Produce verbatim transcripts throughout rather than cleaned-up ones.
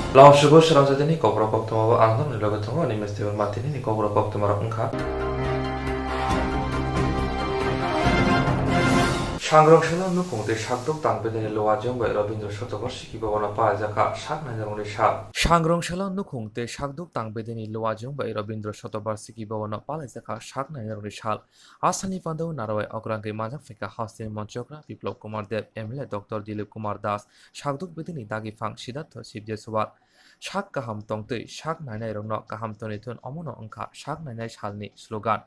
Lamsugo srangsa dini kokborok koktwma bo ang nokni loge tongo, ani mesti matini ni kokborok koktwma rok wngkha. Sangrong selo nukhung tei sakduk tang bedeni Luwajwng bai Robindra Shatobarshiki Bhavan-o palaijakha sak nainarokni sal. Sangrong selo nukhung tei sakduk tang bedeni Luwajwng bai Robindra Shatobarshiki Bhavan-o palaijakha sak nainarokni sal. Asani pandao narwai okrangwi manjak phaikha hasteni monchokra Biplab Kumar Deb, M L A Doctor Dilip Kumar Das, sakduk bedeni dagiphang Siddhartha Sibde Suwar. Sak kaham tongtwi sak nainairokno kaham tonwi thun, omono wngkha sak nainai salni slogan.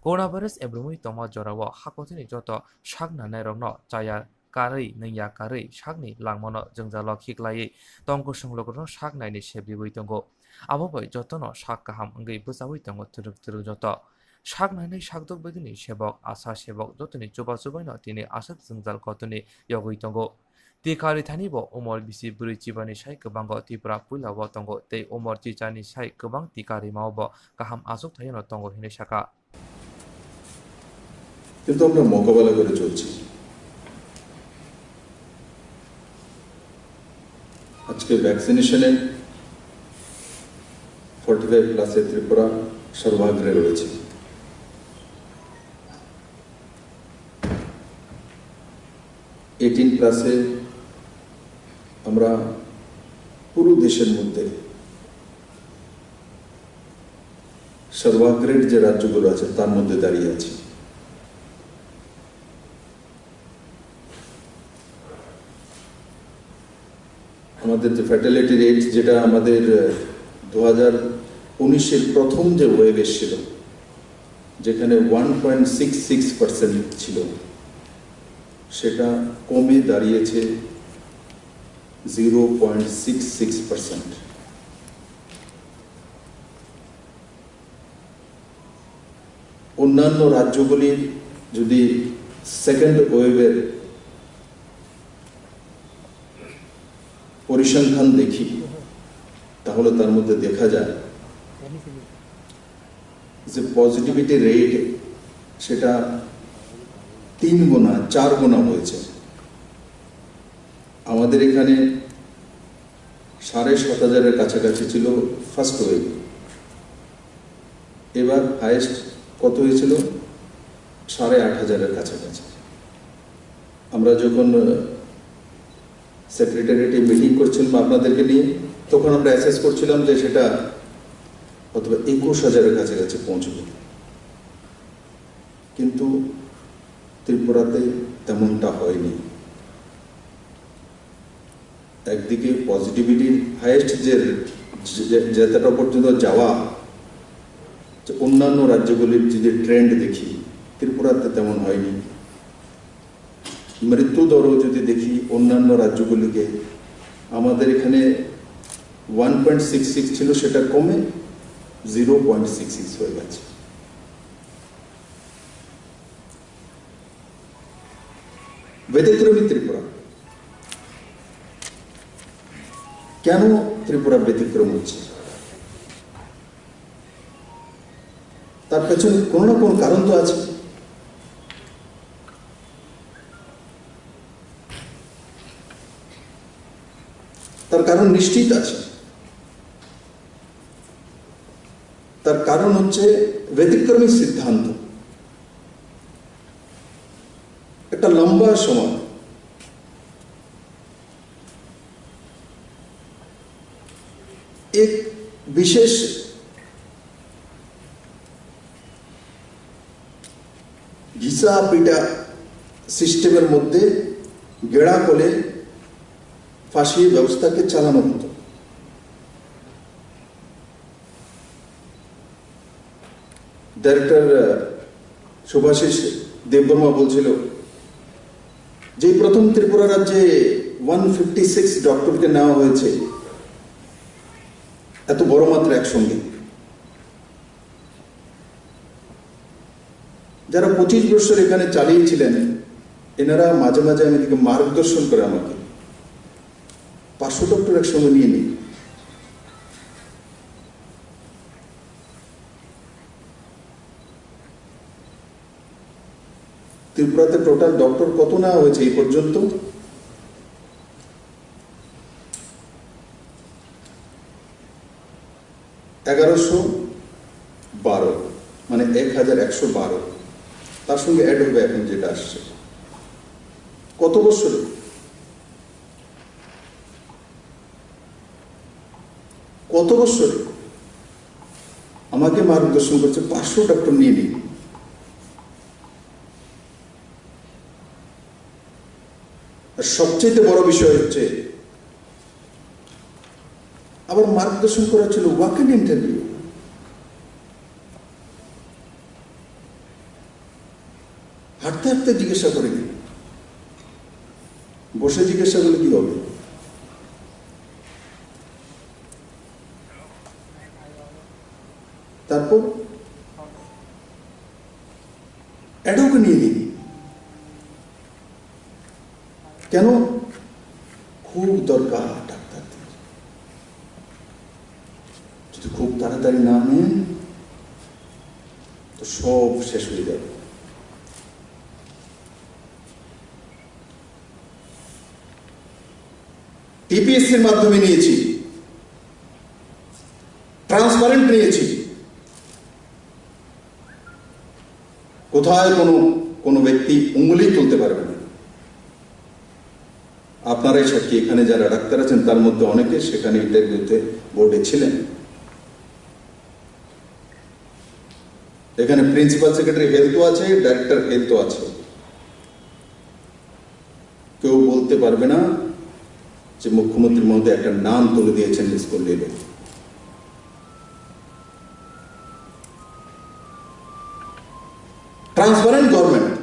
Coronavirus ebrumwi tongma jorao hakotorni joto sak nainairokno chaya karwi, nungya karwi sakni langmano jwngjalo khiklaiwi tong kwswng lukurokno sak naini sep riwi tongo. Abo bai jotono sak kaham wngwi bwchaui tongo twrwk twrwk joto. Sak nainai sakduk bedini sebok, asa sebok jotoni chuba chubaino tini aswk jwngjal kotorni yogwi tongo. Tika rithani bo umor bisi bwrwi chibani sai kwbango Tripura puilao tongo tei umor chichani sai kwbang tika rimao bo kaham achuk thaino tongo hinwi saka. কিন্তু আমরা মোকাবেলা করে চলছি। আজকে ভ্যাকসিনেশনে forty five প্লাসে ত্রিপুরা সর্বাগ্রে রয়েছে। এইটিন প্লাসে আমরা পুরো দেশের মধ্যে সর্বাগ্রের যে রাজ্যগুলো আছে, তার মধ্যে দাঁড়িয়ে আছি। আমাদের যে ফ্যাটালিটি রেট, যেটা আমাদের, আহ, দু হাজার উনিশের প্রথম যে ওয়েভ এসেছিল, যেখানে one point six six percent ছিল, সেটা কমে দাঁড়িয়েছে zero point six six percent. অন্যান্য রাজ্যগুলির যদি সেকেন্ড ওয়েভের পরিসংখ্যান দেখি, তাহলে তার মধ্যে দেখা যায় যে পজিটিভিটি রেট সেটা তিন গুণা, চার গুণা হয়েছে। আমাদের এখানে সাড়ে সাত হাজারের কাছাকাছি ছিল ফার্স্ট ওয়েভ। এবার হায়েস্ট কত হয়েছিল? সাড়ে আট হাজারের কাছাকাছি। আমরা যখন, আহ, সেক্রেটারিয়েটে মিটিং করছিলাম আপনাদেরকে নিয়ে, তখন আমরা অ্যাসেস করছিলাম যে সেটা হয়তো বা একুশ হাজারের কাছাকাছি পৌঁছবে। কিন্তু ত্রিপুরাতে তেমনটা হয়নি। একদিকে পজিটিভিটির হায়েস্ট যে, যে, যেতটা পর্যন্ত যাওয়া, যে অন্যান্য রাজ্যগুলির যদি ট্রেন্ড দেখি, ত্রিপুরাতে তেমন হয়নি। মৃত্যু দরও যদি দেখি অন্যান্য রাজ্যগুলিকে, আমাদের এখানে ওয়ান পয়েন্ট সিক্স সিক্স ছিল, সেটা কমে জিরো পয়েন্ট সিক্স সিক্স হয়ে গেছে। ব্যতিক্রমী ত্রিপুরা। কেন ত্রিপুরা ব্যতিক্রম হচ্ছে? তার পেছনে কোনো না কোনো কারণ তো আছে। তার কারণ নিশ্চিত আছে। তার কারণ হচ্ছে ব্যতিক্রমী সিদ্ধান্ত। একটা লম্বা সময় এক বিশেষ ঘিসা পিটা সিস্টেমের মধ্যে গেড়া কোলে ফাঁসি ব্যবস্থাকে চালানো হতো। ডাইরেক্টর, আহ, শুভাশিস দেববর্মা বলছিল যে এই প্রথম ত্রিপুরা রাজ্যে ওয়ান ফিফটি সিক্স ডক্টরকে নেওয়া হয়েছে এত বড় মাত্রা একসঙ্গে। যারা পঁচিশ বছর এখানে চালিয়েছিলেন, এনারা মাঝে মাঝে আমি এদিকে মার্গদর্শন করে আমাকে, পাঁচশো ডক্টর একসঙ্গে নিয়ে নিই। ত্রিপুরাতে টোটাল ডক্টর কত নেওয়া হয়েছে এই পর্যন্ত? এগারোশো বারো, মানে এক হাজার একশো বারো, তার সঙ্গে অ্যাড হবে এখন যেটা আসছে। কত বছরে, কত বছরে আমাকে মার্গদর্শন করছে, পাঁচশো ডক্টর নিয়ে নিন। আর সবচেয়ে বড় বিষয় হচ্ছে, আবার মার্গদর্শন করা ছিল ওয়াক ইন ইন্টারভিউ। হাঁটতে হাঁটতে জিজ্ঞাসা করিনি, বসে জিজ্ঞাসা করলে কি হবে? তারপর অ্যাডোকে নিয়ে নিন। কেন? খুব দরকার ডাক্তারদের। যদি খুব তাড়াতাড়ি না নেন, তো সব শেষ হয়ে যাবে। টিপিএসসির মাধ্যমে নিয়েছি, ট্রান্সপারেন্ট নিয়েছি। কোথায় কোনো, কোনো ব্যক্তি উঙ্গুলি তুলতে পারবে না। আপনারাই সাক্ষী, এখানে যারা ডাক্তার আছেন, তার মধ্যে অনেকে সেখানে ইন্টারভিউতে বোর্ডে ছিলেন। এখানে প্রিন্সিপাল সেক্রেটারি হেলথও আছে, ডাইরেক্টর হেলথও আছে। কেউ বলতে পারবে না যে মুখ্যমন্ত্রী মহোদয় একটা নাম তুলে দিয়েছেন লিস্ট করলে এলো। ট্রান্সপারেন্ট গভর্নমেন্ট,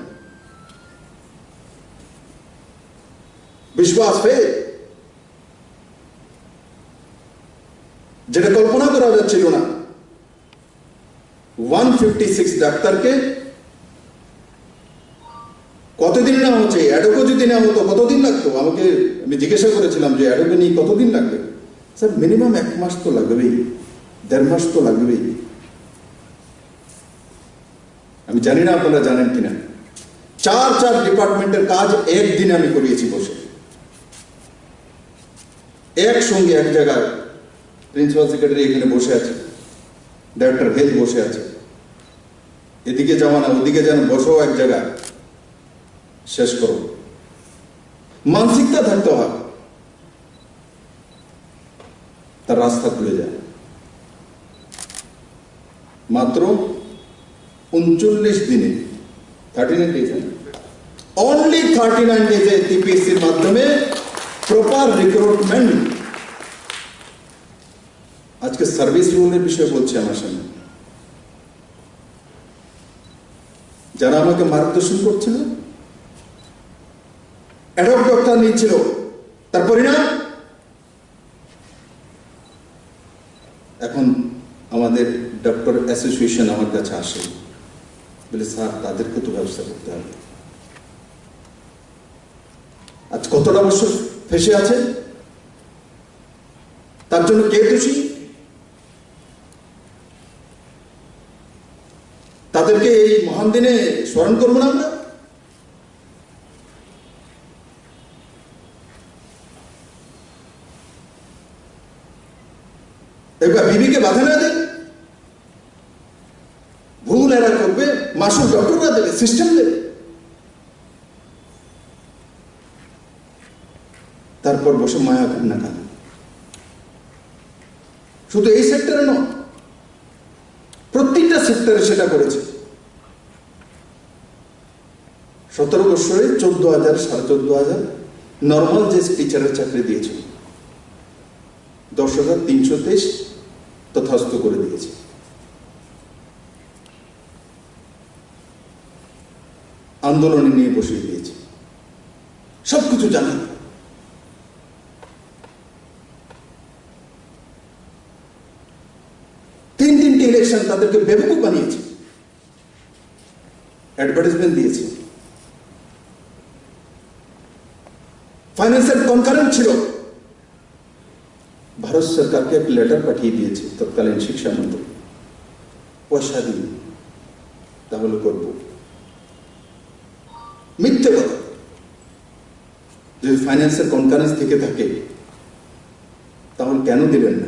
বিশ্বাস, ফেথ, যেটা কল্পনা করা যাচ্ছিল না। ওয়ান ফিফটি সিক্স ডাক্তারকে কতদিন না হচ্ছে, অ্যাডোকো যদি না হতো কতদিন লাগতো? আমাকে, আমি জিজ্ঞাসা করেছিলাম যে অ্যাডোকো নিয়ে কতদিন লাগবে। স্যার, মিনিমাম এক মাস তো লাগবেই, দেড় মাস তো লাগবেই। আমি জানি না আপনারা জানেন কিনা, চার চার ডিপার্টমেন্টের কাজ একদিনে আমি করিয়েছি বসে, একসঙ্গে এক জায়গায়। প্রিন্সিপাল সেক্রেটারি এখানে বসে আছে, ডাইরেক্টর হেলথ বসে আছে, এদিকে যাওয়া না, ওদিকে যেন বসো এক জায়গায়, শেষ করো। মানসিকতা থাকতে হয়, তার রাস্তা খুলে যায়। মাত্র ঊনচল্লিশ দিনে, thirty nine days, only thirty nine ডেজে টিপিএসসির মাধ্যমে প্রপার রিক্রুটমেন্ট। আজকে সার্ভিস রোলের বিষয়ে বলছি আমার সামনে, যারা আমাকে মার্গদর্শন করছিল, অ্যাডক ডক্টর নিয়েছিল, তার পরিণাম এখন আমাদের ডক্টর অ্যাসোসিয়েশন আমার কাছে আসে, বলে, "স্যার, তাদেরকে তো ব্যবস্থা করতে হবে।" আজ কতটা বছর ফেঁসে আছে, তার জন্য কে দোষী? তাদেরকে এই মহান দিনে স্মরণ করবো না আমরা? একবার বিবিকে বাধা না দেন, ভুল এরা করবে, মাসুল ডক্টররা দেবে, সিস্টেম দেবে। তারপর বসে মায়া কান্না কাঁদে। শুধু এই সেক্টরে নয়, প্রত্যেকটা সেক্টরে সেটা করেছে। সতেরো বছরে চোদ্দ হাজার, সাড়ে চোদ্দ হাজার নর্মাল যে টিচারের চাকরি দিয়েছে, দশ হাজার তিনশো তেইশ তথাস্থ করে দিয়েছে। আন্দোলনে নিয়ে বসিয়ে দিয়েছে, সবকিছু জানে। তিন তিনটি ইলেকশন তাদেরকে বেবকুফ বানিয়েছে, অ্যাডভার্টাইজমেন্ট দিয়েছে, ফাইন্যান্সিয়াল কনকারেন্ট ছিল। ভারত সরকারকে এক লেটার পাঠিয়ে দিয়েছে তৎকালীন শিক্ষামন্ত্রী, "পয়সা দিন, তাহলে করব।" মিথ্যে কথা। যদি ফাইন্যান্সের কনকারেন্স থেকে থাকে, তাহলে কেন দিলেন না?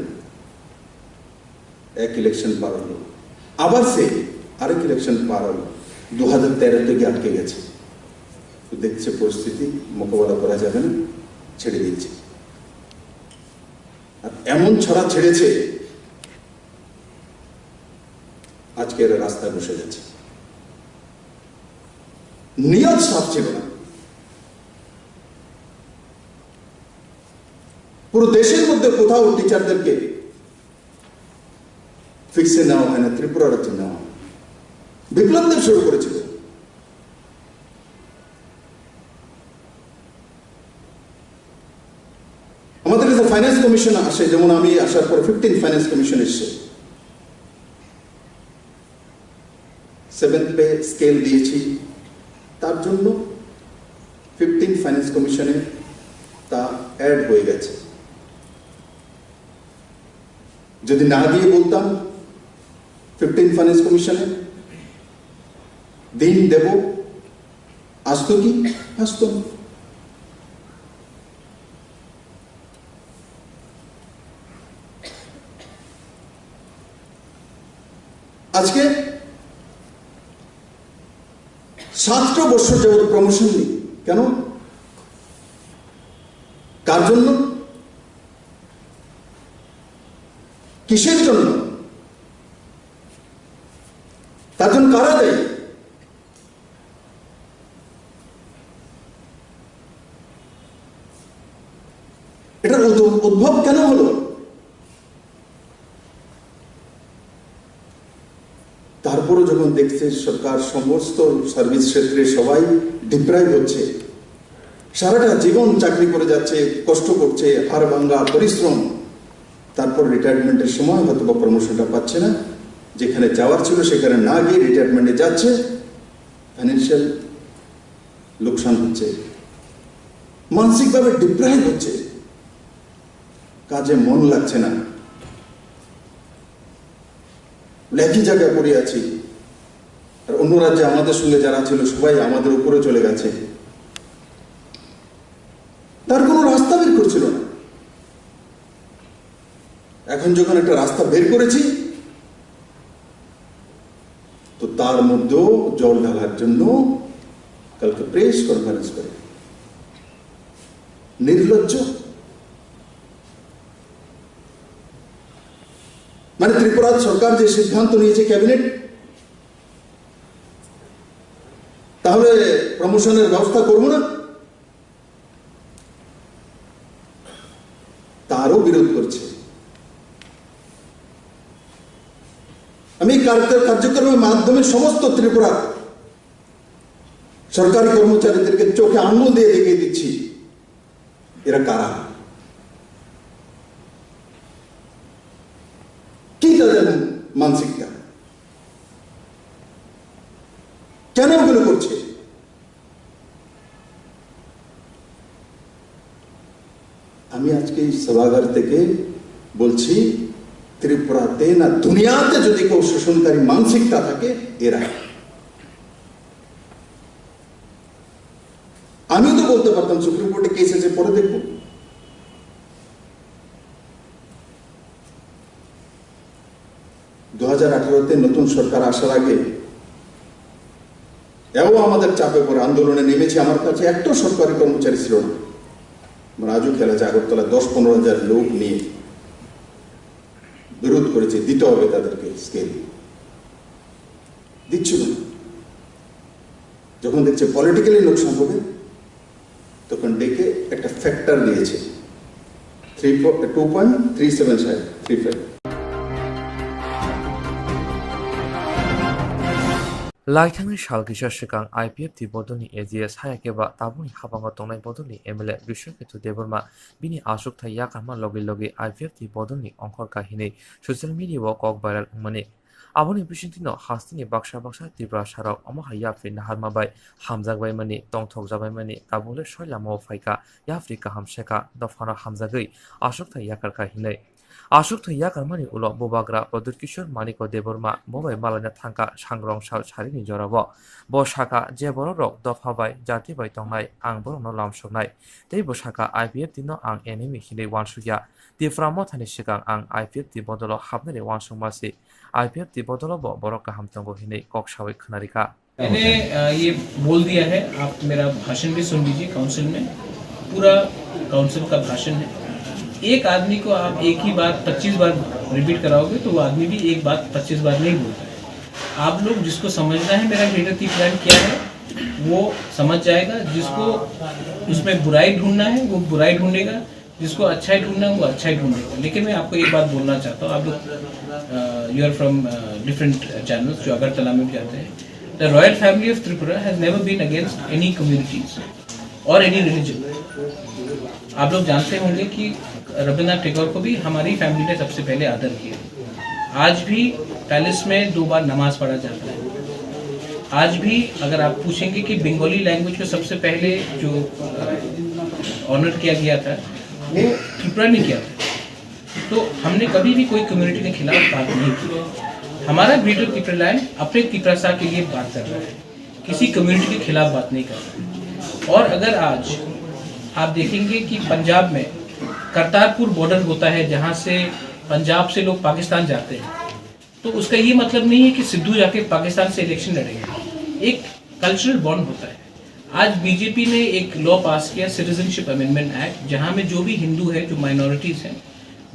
এক ইলেকশন পার হলো, আবার সেই আরেক ইলেকশন পার হলো, দু হাজার তেরোতে গিয়ে আটকে গেছে। তো দেখছে পরিস্থিতি মোকাবেলা করা যাবে না, ছেড়ে দিয়েছে। আর এমন ছড়া ছেড়েছে, আজকে এরা রাস্তায় বসে যাচ্ছে। নিয়ত সাফ ছিল না। পুরো দেশের মধ্যে কোথাও টিচারদেরকে ফিক্সে নেওয়া হয় না, ত্রিপুরা রাজ্যে নেওয়া হয়। বিপ্লব দেব শুরু করেছিল। আমাদের কাছে ফাইন্যান্স কমিশন আসে, যেমন আমি আসার পর ফিফটিন ফাইন্যান্স কমিশন এসছে, সেভেন্থ পে স্কেল দিয়েছি, তার জন্য ফিফটিন ফাইন্যান্স কমিশনে তা অ্যাড হয়ে গেছে। যদি না দিয়ে বলতাম ফিফটিন ফাইন্যান্স কমিশনে দিন দেব, আসতো কি? আসতো না। আজকে সাতটা বছর যাবত প্রমোশন নেই কেন? কার জন্য? কিসের জন্য? তার জন্য কারা দায়ী? এটার উদ্ভব কেন হলো? তারপরে যখন দেখছে সরকার সমস্ত সার্ভিস ক্ষেত্রে সবাই ডিপ্রাইভ হচ্ছে, সারাটা জীবন চাকরি করে যাচ্ছে, কষ্ট করছে, হাড় ভাঙা পরিশ্রম, তারপর রিটায়ারমেন্টের সময় হয়তো বা প্রমোশনটা পাচ্ছে না, যেখানে যাওয়ার ছিল সেখানে না গিয়ে রিটায়ারমেন্টে যাচ্ছে, ফাইন্যান্সিয়াল লোকসান হচ্ছে, মানসিকভাবে ডিপ্রাইভ হচ্ছে, কাজে মন লাগছে না, একই জায়গায় পড়ে আছি। আর অন্য রাজ্যে আমাদের সঙ্গে যারা ছিল সবাই আমাদের উপরে চলে গেছে, তার কোনো রাস্তা বের করছিল না। এখন যখন একটা রাস্তা বের করেছি, তো তার মধ্যেও জল ঢালার জন্য কালকে প্রেস কনফারেন্স করে। নির্লজ্জ। মানে, ত্রিপুরা সরকার যে সিদ্ধান্ত নিয়েছে ক্যাবিনেট, তাহলে প্রমোশনের ব্যবস্থা করবো না, তারও বিরোধ করছে। আমি এই কার্য-, কার্যক্রমের মাধ্যমে সমস্ত ত্রিপুরা সরকারি কর্মচারীদেরকে চোখে আঙুল দিয়ে দেখিয়ে দিচ্ছি এরা কারা, কি তাদের মানসিকতা, কেন এগুলো করছে। আমি আজকে এই সভাঘর থেকে বলছি, ত্রিপুরাতে না দুনিয়াতে যদি কেউ শোষণকারী মানসিকতা থাকে, এরা। আমিও তো বলতে পারতাম সুপ্রিম কোর্টে কেস আছে, পরে দেখবো। দু হাজার আঠারোতে নতুন সরকার আসার আগে এও আমাদের চাপে পড়ে আন্দোলনে নেমেছি। আমার কাছে একটা সরকারি কর্মচারী ছিল না। মানে, আজও খেলা আছে, আগরতলা দশ পনেরো হাজার লোক নিয়ে বিরোধ করেছে, দিতে হবে তাদেরকে স্কেল, দিচ্ছিল না। যখন দেখছে পলিটিক্যালি লোকসান হবে, তখন ডেকে একটা ফ্যাক্টর দিয়েছে, three two point three seven five three five. Laithangni sal kisa swkang I P F T bodolni A G S, haya khe ba tabukni habango tongnai bodolni M L A Biswakethu Debbarma bini achukthai yakarma logi logi I P F T bodolni ongkhor kahinwi social media o kok viral wngmani. Aboni bisingtwino hasteni baksa baksa Tiprasarok omo hai yapri naharma bai hamjakbaimani, tongthokjakbaimani, tabukle soi lamao phaikha, yapri kaham sekha, dophano hamjagwi achukthai yakarkha hinwi. Aswk thwi yakarmani ulo Bubagra Pradyut Kishore Manikya Debbarma bo bai malaina thangkha sangrong sal sarini jorao. Bo sakha, je bororok dopha bai, jati bai tongnai, ang borokno lamsoknai. Tei bo sakha, I P F T no ang enemy hinwi uansukya. Tipra Mothani swkang ang I P F T bodolo hapnani uansukma se. I P F T bodolo bo borok kaham tongo hinwi kok sawi khwnarikha. मैंने अ, ये बोल दिया है, आप मेरा भाषण भी सुन लीजिए काउंसिल में, पूरा काउंसिल का भाषण है। एक आदमी को आप एक ही बात पच्चीस बार रिपीट कराओगे तो वो आदमी भी एक बात पच्चीस बार नहीं बोलता है। आप लोग जिसको समझना है मेरा ग्रेटर तिप्रालैंड क्या है, वो समझ जाएगा। जिसको उसमें बुराई ढूंढना है वो बुराई ढूंढेगा, जिसको अच्छाई ढूंढना है वो अच्छाई ढूंढेगा। लेकिन मैं आपको एक बात बोलना चाहता हूँ, आप लोग, you are from different channels, जो अगरतला में भी जाते हैं, the royal family of Tripura has never been against any communities or any religion। आप लोग जानते होंगे कि रविंद्रनाथ टैगोर को भी हमारी फैमिली ने सबसे पहले आदर किया। आज भी पैलेस में दो बार नमाज पढ़ा जाता है। आज भी अगर आप पूछेंगे कि बंगाली लैंग्वेज को सबसे पहले जो ऑनर किया गया था, वो त्रिपुरा ने किया था। तो हमने कभी भी कोई कम्युनिटी के खिलाफ बात नहीं की। हमारा ग्रेटर तिप्रालैंड अपने तिप्रासा के लिए बात कर रहा है, किसी कम्युनिटी के खिलाफ बात नहीं कर रहा है। और अगर आज आप देखेंगे कि पंजाब में करतारपुर बॉर्डर होता है, जहाँ से पंजाब से लोग पाकिस्तान जाते हैं, तो उसका ये मतलब नहीं है कि सिद्धू जाके पाकिस्तान से इलेक्शन लड़ेंगे। एक कल्चरल बॉन्ड होता है। आज बीजेपी ने एक लॉ पास किया, सिटीजनशिप अमेंडमेंट एक्ट, जहां में जो भी हिंदू है, जो माइनॉरिटीज हैं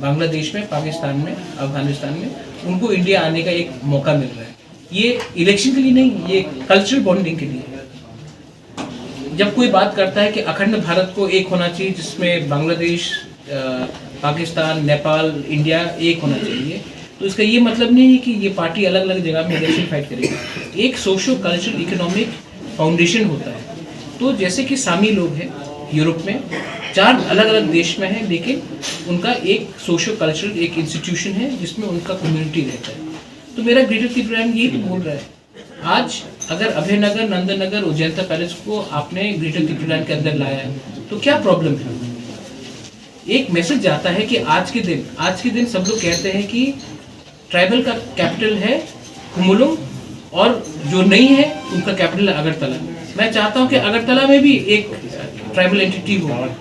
बांग्लादेश में, पाकिस्तान में, अफगानिस्तान में, उनको इंडिया आने का एक मौका मिल रहा है। ये इलेक्शन के लिए नहीं, ये कल्चरल बॉन्डिंग के लिए है। जब कोई बात करता है कि अखंड भारत को एक होना चाहिए, जिसमें बांग्लादेश, अ, पाकिस्तान, नेपाल, इंडिया एक होना चाहिए, तो इसका ये मतलब नहीं है कि ये पार्टी अलग-अलग जगह में इलेक्शन फाइट करेगी। एक सोशो कल्चरल इकोनॉमिक फाउंडेशन होता है। तो जैसे कि सामी लोग हैं यूरोप में, चार अलग-अलग देश में हैं, लेकिन उनका एक सोशो कल्चरल एक इंस्टीट्यूशन है, जिसमें उनका कम्युनिटी रहता है। तो मेरा ग्रेटर तिप्रालैंड यही तो बोल रहा है। आज अगर अभयनगर, नंदनगर और जनता पैलेस को आपने ग्रेटर तिप्रालैंड के अंदर लाया, तो क्या प्रॉब्लम है? एक मैसेज जाता है कि आज के दिन, आज के दिन सब लोग कहते हैं कि ट्राइबल का कैपिटल है खुमुलुंग और जो नहीं है, उनका कैपिटल है अगरतला। मैं चाहता हूं कि अगरतला में भी एक ट्राइबल एंटिटी हो।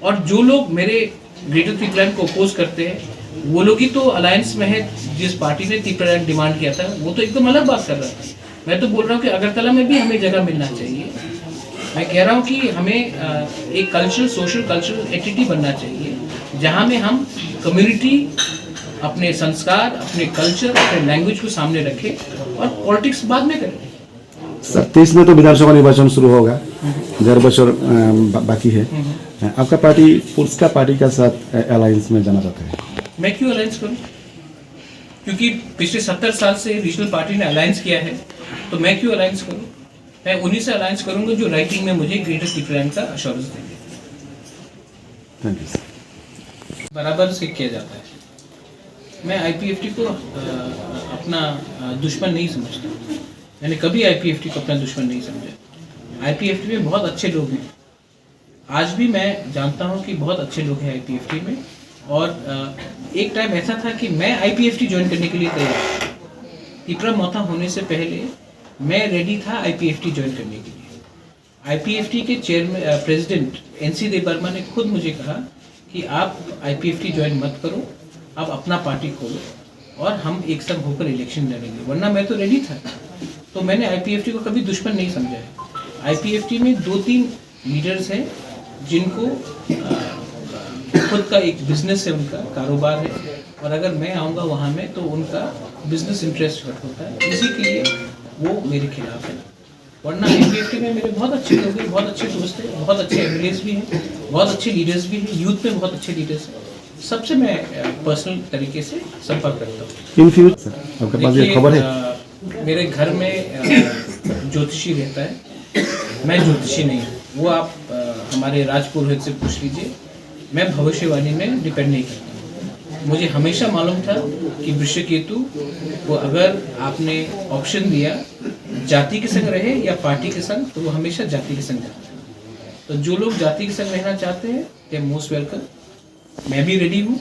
और जो लोग मेरे ग्रेटर तिप्रालैंड को अपोज करते हैं, वो लोग ही तो अलायंस में है। जिस पार्टी ने तिप्रालैंड डिमांड किया था, वो तो एकदम अलग बात कर रहा था। मैं तो बोल रहा हूँ कि अगरतला में भी हमें जगह मिलना चाहिए। मैं कह रहा हूँ कि हमें, अ, एक कल्चरल, सोशल कल्चरल एंटिटी बनना चाहिए, जहाँ में हम कम्युनिटी, अपने संस्कार, अपने कल्चर, अपने लैंग्वेज को सामने रखें और पॉलिटिक्स बाद में करें। सर, तीस में तो विधानसभा निर्वाचन शुरू होगा, डेढ़ बछर, अम, बा-, बाकी है। अ, आपका पार्टी पुरस्कार पार्टी का साथ, अ, अलायंस में जाना चाहता है? मैं क्यों अलायंस करूं? क्योंकि पिछले सत्तर साल से रीजनल पार्टी ने अलायंस किया है, तो मैं क्यों अलायंस करूं? मैं उन्हीं से अलायंस करूंगा जो राइटिंग में मुझे ग्रेटर तिप्रालैंड का अश्योरेंस देंगे। Thank you, sir. बराबर से किया जाता है। मैं आईपीएफटी को, अ, अपना, अ, दुश्मन नहीं समझता। मैंने कभी आईपीएफटी को अपना दुश्मन नहीं समझा। आईपीएफटी में बहुत अच्छे लोग हैं। आज भी मैं जानता हूँ कि बहुत अच्छे लोग हैं आईपीएफटी में। और, अ, एक टाइम ऐसा था कि मैं आईपीएफटी ज्वाइन करने के लिए तैयार था। तिपरा मोथा होने से पहले मैं रेडी था आईपीएफटी ज्वाइन करने के लिए। आईपीएफटी के चेयरमैन, अ, प्रेसिडेंट एनसी देव वर्मा ने खुद मुझे कहा कि आप आईपीएफटी ज्वाइन मत करो, आप अपना पार्टी खोलो और हम एक संग होकर इलेक्शन लड़ेंगे, वरना मैं तो रेडी था। तो मैंने आईपीएफटी को कभी दुश्मन नहीं समझा है। आईपीएफटी में दो तीन लीडर्स हैं जिनको, अ, खुद का एक बिजनेस है, उनका कारोबार है, और अगर मैं आऊँगा वहाँ में तो उनका बिजनेस इंटरेस्ट हर्ट होता है, इसी के लिए वो मेरे खिलाफ है। वरना एनडीएफटी में मेरे बहुत अच्छे लोग हैं, बहुत अच्छे दोस्त हैं, बहुत अच्छे एमएलएस भी हैं, बहुत अच्छे लीडर्स भी हैं, यूथ में बहुत अच्छे लीडर्स हैं। सबसे मैं, अ, पर्सनल तरीके से संपर्क करता हूँ। इन फ्यूचर, सर, आपके पास ये देखिए, खबर है? अ, मेरे घर में, अ, ज्योतिषी रहता है, मैं ज्योतिषी नहीं हूँ। वो आप, अ, हमारे राज पुरोहित से पूछ लीजिए। मैं भविष्यवाणी में डिपेंड नहीं करता। मुझे हमेशा मालूम था कि वृषकेतु को अगर आपने ऑप्शन दिया जाति के संग रहे या पार्टी के संग, तो वो हमेशा जाति के संग जाता है। तो जो लोग जाति के संग रहना चाहते हैं, they most welcome। मैं भी रेडी हूँ।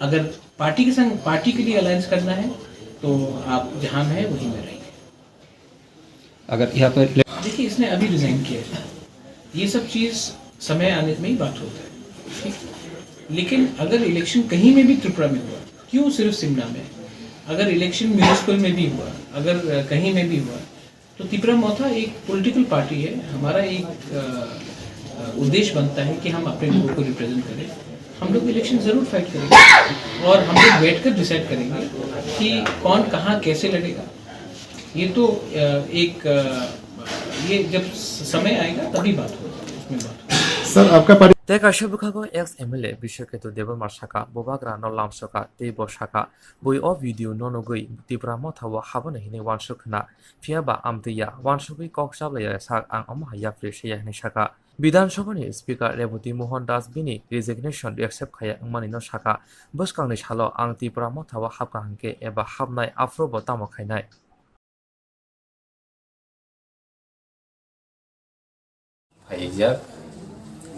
अगर पार्टी के संग, पार्टी के लिए अलायंस करना है, तो आप जहां में है, वहीं में रहिए। अगर यहाँ पर देखिए, इसने अभी रिजाइन किया है। ये सब चीज़ समय आने में ही बात होता है, ठीक? लेकिन अगर इलेक्शन कहीं में भी त्रिपुरा में हुआ, क्यों सिर्फ शिमला में? अगर इलेक्शन म्यूनिसिपल में भी हुआ, अगर, अ, कहीं में भी हुआ, तो तिपरा मोथा एक पॉलिटिकल पार्टी है। हमारा एक, अ, अ, उद्देश्य बनता है कि हम अपने लोगों को रिप्रेजेंट करें। हम लोग इलेक्शन ज़रूर फाइट करेंगे और हम लोग बैठकर डिसाइड करेंगे कि कौन कहाँ कैसे लड़ेगा। ये तो, अ, एक, अ, ये जब स-, समय आएगा, तभी बात होगी, उसमें बात होगी। Sir, आपका party Tei kaisa bwkhago ex M L A Biswaketu Debbarma sakha, bubagra no lamsokha tei bo sakha, bui o video no nugwi Tipra Motha o habani hinwi uansuk khna, phiya ba amtwi ya, uansugwi kok chablai ya sak ang omo hai yapri se ya hinwi sakha. Bidhan Sabha ni Speaker Reboti Mohan Das bini resignation accept khaya wngmani no sakha, bwskang ni salo ang Tipra Motha o habkha hinkhe eba habnai aphuru bo tamo khainai. Phaijak,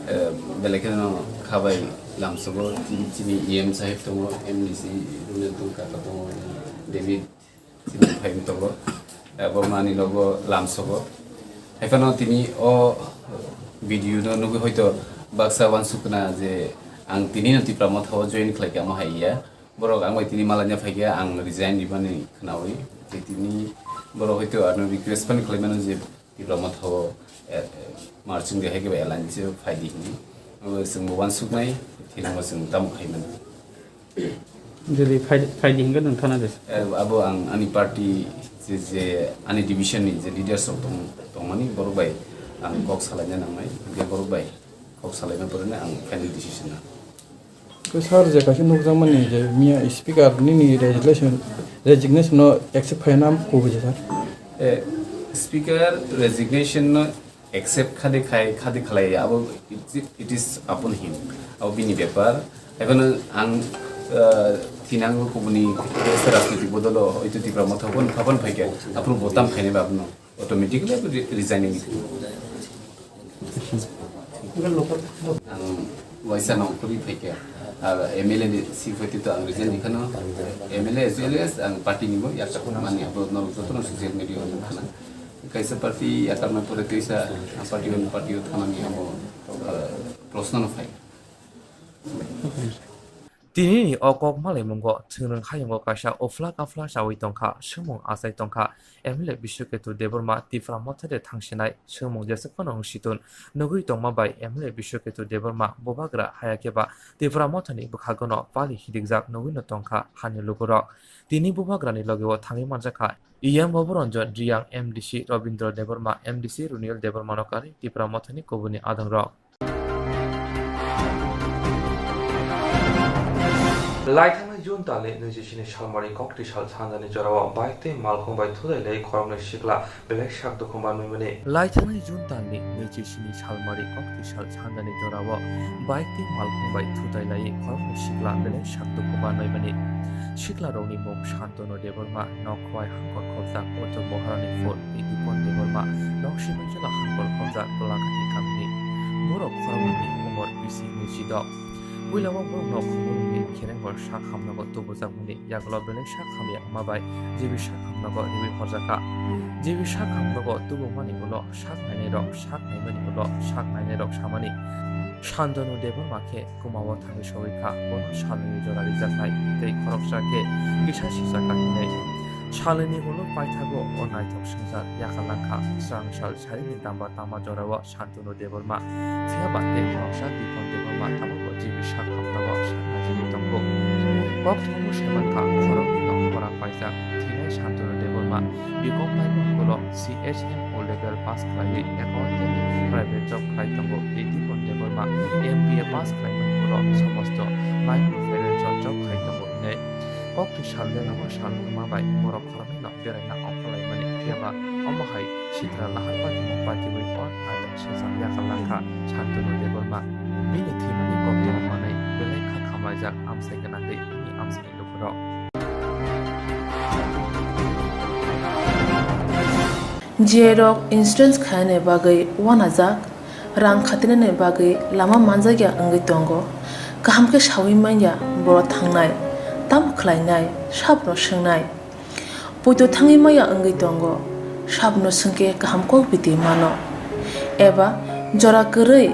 eh, belai kheno khabai lamsogo, chini, chini E M sahib tongo, M D C Runel Tungkaka tongo, David chini phai tongo, eh, bo mani logo lamsogo. Haiphano tini o video no nugwi hoito baksa uansukna je ang tini no Tipra Motha o join khlaikha, omo hai ya. Borok ang bai tini malanya phaikhe ang resign ribani khnaui. Tei tini borok hoito ano request phano khlaimano je Tipra Motha o, eh, eh, marching de hai khe bai alliance o phaidi hinwi. O chwng bo uansuknai, thinango chwng tamo khaimani. Jodi phai-, phaidi hinwi nwng thana de. Eh, abo ang ani party je, je ani division ni je leaders rok tong-, tongmani borok bai ang kok salaina nangnai. Hingkhe borok bai kok salaina porene ang final decision na. Sir, je kaisa nukjakmani je miya speaker nini resignation, resignation no accept khaina kubui je sir? Eh, speaker resignation no accept khadi khai, khadi khalai ya, abo it, it is upon him, abo bini bepar. Ekhon ang, eh, thinango kubuni rajnitik bodolo oito Tipra Motha pon phapan phaikha, apro botam khaini ba abono. Automatically abo re-, resigning. Ang waisa nongkhorwi phaikha. Ar M L A ni si phaitwi to ang resign hikhano. M L A as well as ang party ni bo yakar mani abo norok jotono social media o nukha na. Kaisa party yakar na pore kaisa party on party o thanani abo, ah, proshno no phai. Tini ni o kok malaimungo chwng hayungo kaisa uphla kaphla chawi tongkha, swngmung achai tongkha, M L A Biswaketu Debbarma Tipra Motha de thangsinai swngmung jeswk phano wng situn nugwi tongma bai M L A Biswaketu Debbarma bubagra haya khe ba Tipra Motha ni bwkhago no pali hidikjak nugwi no tongkha hani lugurok. Tini bubagra ni loge o thangwi manjakha E M Babu Ranjan, Reang M D C Rabindra Debbarma, M D C Runil Debbarma no karwi Tipra Motha ni kubuni adongrok. Laithangnai June talni naichi sini salmari kokti sal sanjani jorao bike tei malkhung bai thutai lai khoroknwi sikla belai sak dukhu manwi mani. Laithangnai June talni naichi sini salmari kokti sal sanjani jorao bike tei malkhung bai thutai lai khoroknwi sikla belai sak dukhu manwi mani. Sikla rokni mung Santanu Debbarma, nok khwai hangkor khobjak Uttor Boharani phul, Nidupon Debbarma, nok simi jila hangkor khobjak Golagati kamini. Borok khoroknwi ni umor bisi naichi dok. Puila o borok nok khumulwngni kherengbo sak hamnogo tubujakmani yagulo belai sak hamya wngma bai J B sak hamnogo riwi horjakha. J B sak hamnogo tubukmani ulo sak nainai rok sak naimani ulo sak nainai rok samani Santanu Debbarma khe kwmao thangwi sogwi kha, bono salnwini jora rijaknai tei khoroksa khe kisa sijak kha hinwi. Salnwini ulo paithago o naithok swngchar yakar langkha, swrang sal sarini damba tama jorao Santanu Debbarma, phiya ba tei khoroksa Bipon Debbarma tabukbo J B sak hamnogo sak naijagwi tongo. Kok thumbu se mankha, khoroknwi no khorang paijak thinai Santanu Debbarma, bikok paimung ulo C H M O level pass khlaiwi accountant ni private job khlai tongo, tei Dipon Debbarma M B A pass khlaimung ulo somosto micro finance o job khai tongo hinwi. Kokti sal lengamo sal wngma bai borok khoroknwi no beraina ongkhorlaimani, phiya ba omo hai sitra lahar pati mung patiwi o naithok swngchar yakar langkha Santanu Debbarma. Bini thwimani koktwma manwi belai kha khamlaijak amchai gwnangwi bini amchaini lukurok. J I rok insurance khainani bagwi uanajak, rang khatinani bagwi lama manjakya wngwi tongo. Kaham khe saui manya boro thangnai, tamo khlainai, sabono swngnai. Poito thangwi manya wngwi tongo, sabono swngkhe kaham kok biti mano. Eba jora kwrwi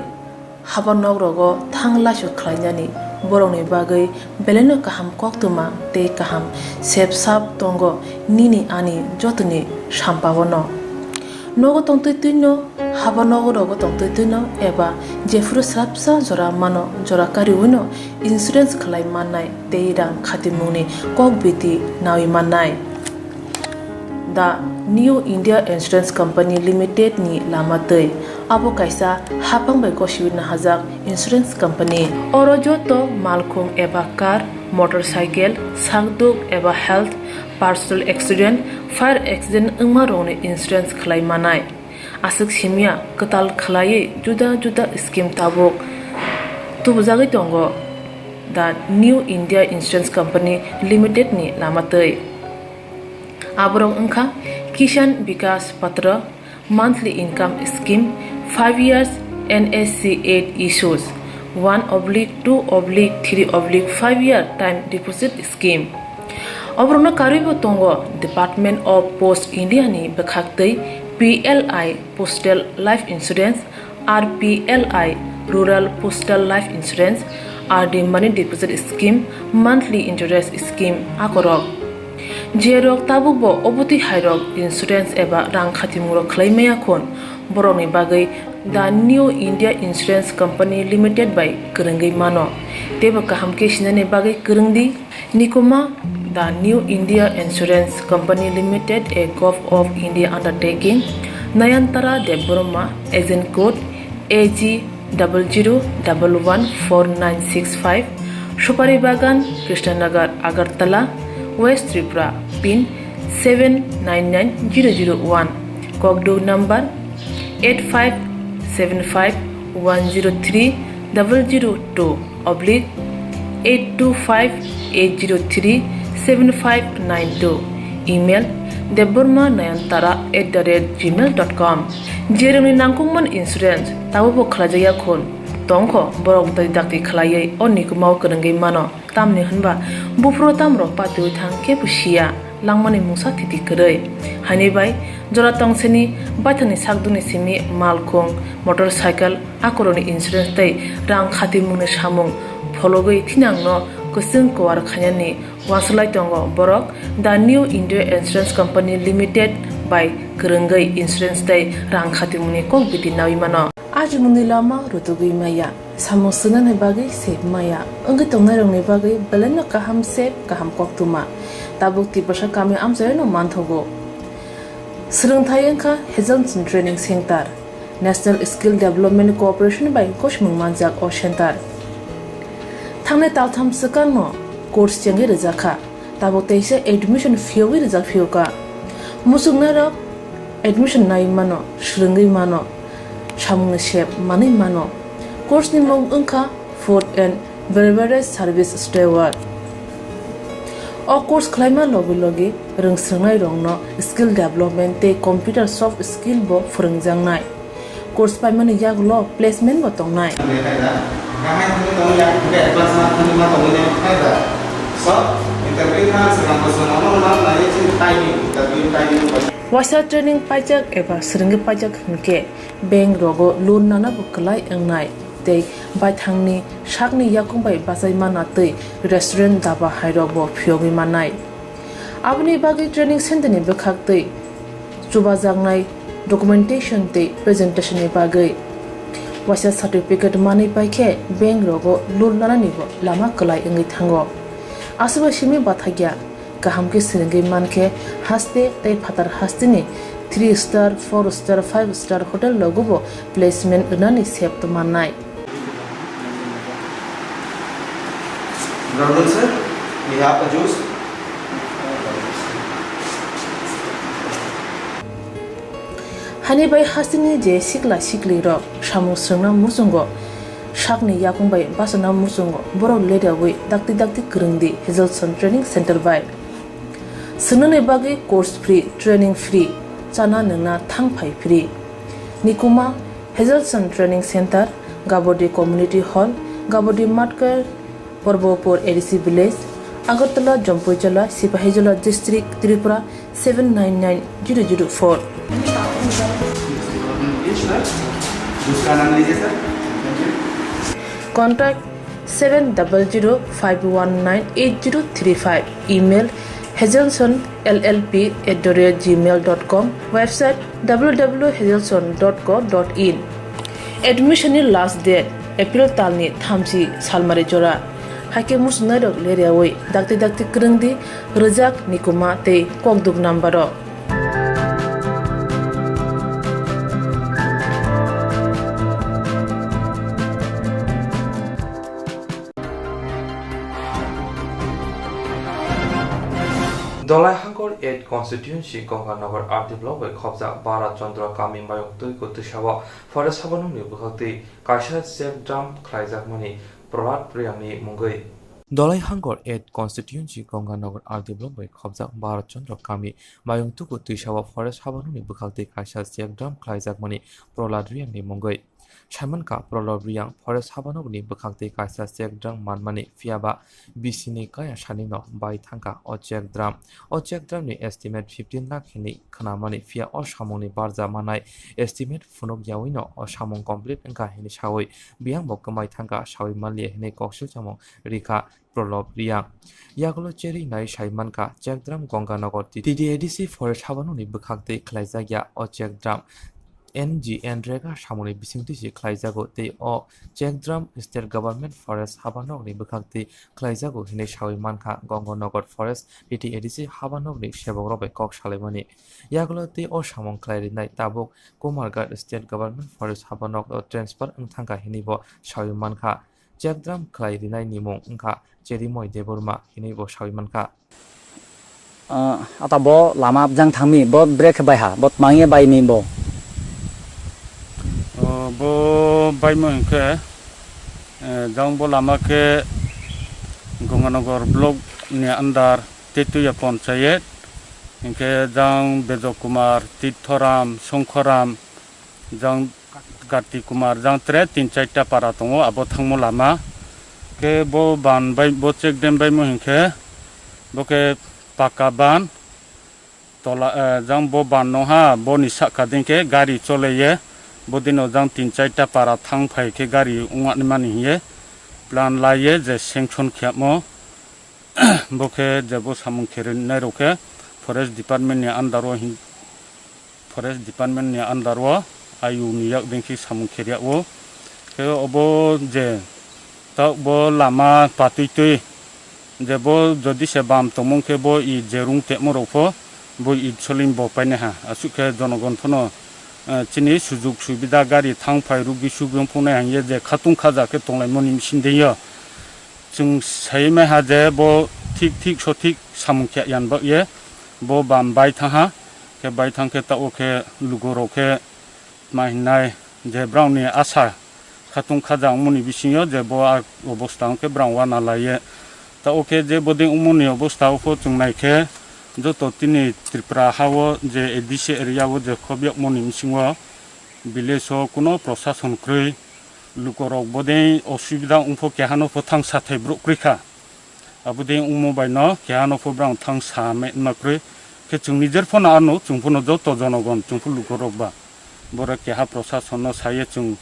haba nok rogo thang laisu khlainani borokni bagwi belaino kaham koktwma tei kaham sep sap tongo nini ani jotoni sampao no. Nogo tongtwi twino, haba nogo rogo tongtwi twino eba jephuru swrapsa jora mano, jora kariwino insurance khlai mannai tei rang khatimungni kok biti naui mannai. The New India Insurance Company Limited ni lama twi. Abo kaisa haphang bai gosiwi nahajak insurance company. Oro joto malkhung eba car, motorcycle, sakduk eba health, personal accident, fire accident wngma rokni insurance khlai manai. Aswk simya kwtal khlaiwi juda juda scheme tabuk tubujagwi tongo The New India Insurance Company Limited ni lama twi. Aborok wngkha Kisan Vikas Patra, monthly income scheme, five years N S C eight issues, one oblique two oblique three oblique five year time deposit scheme. Oborokno karwibo tongo Department of Post India ni bwkhaktwi P L I Postal Life Insurance, R P L I Rural Postal Life Insurance, R D Money Deposit Scheme, Monthly Interest Scheme akorok. Jerok tabukbo obotwi hairok insurance eba rang khatimungrok khlai maya khun, borokni bagwi The New India Insurance Company Limited bai kwrwngwi mano. Teibo kaham khe sinani bagwi kwrwng di. Nikuma, The New India Insurance Company Limited, a Govt of India undertaking, Nayantara Debbarma, agent code A G double zero double one four nine six five, Supari Bagan, Krishnanagar, Agartala, West Tripura, pin seven nine nine zero zero one, kokduk number eight five seven five one zero three double zero two oblique eight two five eight zero three seven five nine two, email debbarma nayantara at the rate gmail dot com. Jerokni nangkukmani insurance tabukbo khlaijakya khun tongkho, borok dakti dakti khlaiwi o nikumao kwrwngwi mano. Tamni hwnba buphuru tamrok patiui thang kebo siya, langmani mungsa thiti kwrwi. Haini bai jora tongseni baithangni sakdukni simi malkhung, motorcycle, akorokni insurance tei rang khatimungni samung phologwi thinangno kwchwng kuar khainani uansuk lai tongo borok The New India Insurance Company Limited bai kwrwngwi insurance tei rang khatimungni kok biti naui mano. Ajimungni lama rutugwi maya, samung swngnani bagwi sep maya, wngwi tongnairokni bagwi belaino kaham sep, kaham koktwma. Tabuk Tiprasa kami amchaino manthogo. Swrwngthai wngkha Hazelson Training Center. National Skill Development Corporation bai gosimung manjak o center. Thangnai taltham swkangno course chengwi rwjakha, tabuk teisa admission phiyogwi rwjak phiyokha. Muchungnairok admission nai mano, swrwngwi mano, samungni sep manwi mano. Course ni mung wngkha Food and Beverage Service Steward. O course khlaima logi logi rwngswrwngnairokno skill development tei computer soft skill bo phwrwngjaknai. Course paimani yagulo placement bo tongnai. Waisa training paijak eba swrwngwi paijak hwnkhe bank rogo loan nana bo kwlai wngnai tei baithangni sakni yakung bai bachai mana tei restaurant, daba hairok bo phiyogwi mannai. Aboni bagwi training center ni bwkhak tei chubajaknai documentation tei presentation ni bagwi waisa certificate manwi paikhe bank rogo loan nanani bo lama kwlai wngwi thango. Aswkbai simi bathakya. Kaham khe swrwngwi mankhe haste tei phatar hasteni three star, four star, five star hotel rogobo placement rwnani sep tongmannai. Good afternoon, sir. We have a juice. Hani bai hasteni je sikla siklirok samung swrwngna muchungo, sakni yakung bai bachana muchungo, borok ledaui dakti dakti kwrwngdi Hazelson Training Center bai. Swngnani bagwi course free, training free, chana nwngna thang phai free. Nikuma, Hazelson Training Center, Gabodi Community Hall, Gabodi Matkar, Porbopur A D C Village, Agartala, Jampuijala, Sipahijola District, Tripura seven nine nine zero zero four. Contact seven double zero five one nine eight zero three five. Email hazelson L L P at the rate gmail dot com. Website W W hazelson dot co dot in. Admission ni last date April talni thamchi salmari jora. Haike muchungnairok leriawi dakti dakti kwrwngdi, rwjak, nikuma tei kokduk number rok. Dolai Hangor eight constituency Gonganagar R D block bai khobjak Bharat Chandra kami mayung twi kwtwisao forest habanokni bwkhaktwi kaisa check dam khlaijakmani Prahlad Riyangni mungwi. Dolai Hangor eight constituency Gonganagar R D block bai khobjak Bharat Chandra kami mayung tuku twisao forest habanokni bwkhaktwi kaisa check dam khlaijakmani Prahlad Riyangni mungwi. Saimankha Prahlad Riyang forest habanokni bwkhaktwi kaisa check dam manmani, phiyaba bisini kaya sanino bai thangkha o check dam. O check damni estimate fifteen lakh hinwi khnamani, phiya o samungni barja manai estimate phunuk yawino o samung complete wngkha hinwi sawi biyangbo kwmai thangkha sawi manliya hinwi koksil chamung rikha Prahlad Riyang. Yagulo cherwi nai sai mankha check dam Gonganagar T T A D C forest habanokni bwkhaktwi khlaijak ya o check dam. N G N rega samungni bisingtwi se khlaijago tei o check dam state government forest habanokni bwkhaktwi khlaijago hinwi sawi mankha Gonganagar forest T T A D C habanokni sebokrok bai kok salaimani. Yagulo tei o samung khlai rinai tabuk Kumarghat state government forest habanok o transfer wng thangkha hinwi bo sawi mankha. Check dam khlai rinai ni mung wngkha Cherimoi Debbarma hinwi bo sawi mankha. Ah, ata bo lama jang thangmi, bo brekhe bai ha, bo tmangye bai ni bo. O, bo baimo hinkhe, eh, jang bo lama khe Gonganagar block ni under Tetuya Panchayat, hinkhe jang Bejok Kumar, Tirthoram, Songkhoram, jang Kartik Kumar, jang tre tin charta para tongo, abo thangmo lama. Khe bo ban bai, bo check dam baimo hinkhe, bo khe paka ban, tola, eh, jang bo ban no ha, boni saka din khe gari chole ye, bo dino jang tin charta para thang phai khe gari wngmani mani hiye plan lai ye je sanction khemo. Bo khe je bo samung khe rinai rok khe forest department ni under o hin, forest department ni under o ayung ni yak din khe samung khe ria o. Khe obo je ta bo lama patwi twi je bo jodi se bam tongmung khe bo i je rung temo rok pho bo i soling bo paine ha. Aswk khe jonogon phono, eh, chini sujug subida gari thang phai rugwi sugwi phunai hang ye je khatung khaja khe tonglaimani bising de yo. Chwng sai mai ha je bo thik thik sothik samung khe yan bak ye bo bam bai thang ha, khe bai thang khe ta o khe lugo rok khe ma hinai je brao ni asa khatung khaja wngmani bisingo je bo a obostha hwnkhe brao uana lai ye. Ta o khe je bodei wngmani obostha o pho chwng nai khe joto tini Tripura ha o je A D C area o je khobyak mani bisingo village o kuno prosason kwrwi. Lukorok bodei osubida wngpho kehano pho thang sathai bwrwk kwrwi kha. Abodei wngmo bai no kehano pho brang thang sa me wngma kwrwi. Khe chwng nijer phano ano chwng phano joto jonogon chwng pho lukorok ba. Borok keha prosason no saye chwng,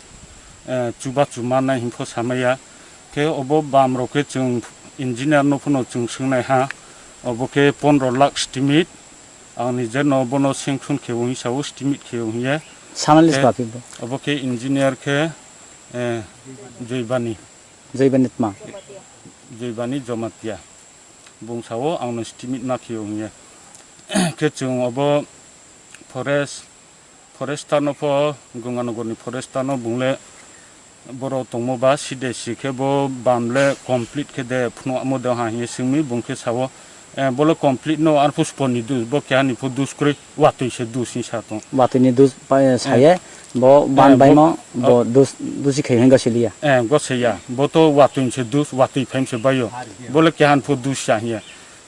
eh, chuba chuma nai hwnpho samaya. Khe obo bam rok khe chwng engineer no phano chwng swngnai ha. Obo khe pondro lakh estimate. Ang nijer no bono sanction khe o hinsa o estimate khe o hinya. Sanali Khe swapi bo. Obo khe engineer khe, eh, Joybani. Joybani tma. Joybani Jomatia. Bung sao ang no estimate ma khe o hinya. Khe chwng obo forest, forester no pho, Gonganagar ni forester no bung le borok tongmo ba side si khe bo bam le complete khe de phunukmo de ha hinya swngwi bung khe sao, eh, bo le complete no ar puspor ni dus, bo keha ni pho dus kwrwi. Watwi se dus ni sa tong. Watwi ni dus pa, eh, saye, bo ban Eh, bai bo, mo, bo oh. dus, dusi khai hwnga siliya. Eh, go se ya. Bo to watwi se dus, watwi phaim se bayo. Bo le kehan pho dus sa hiya.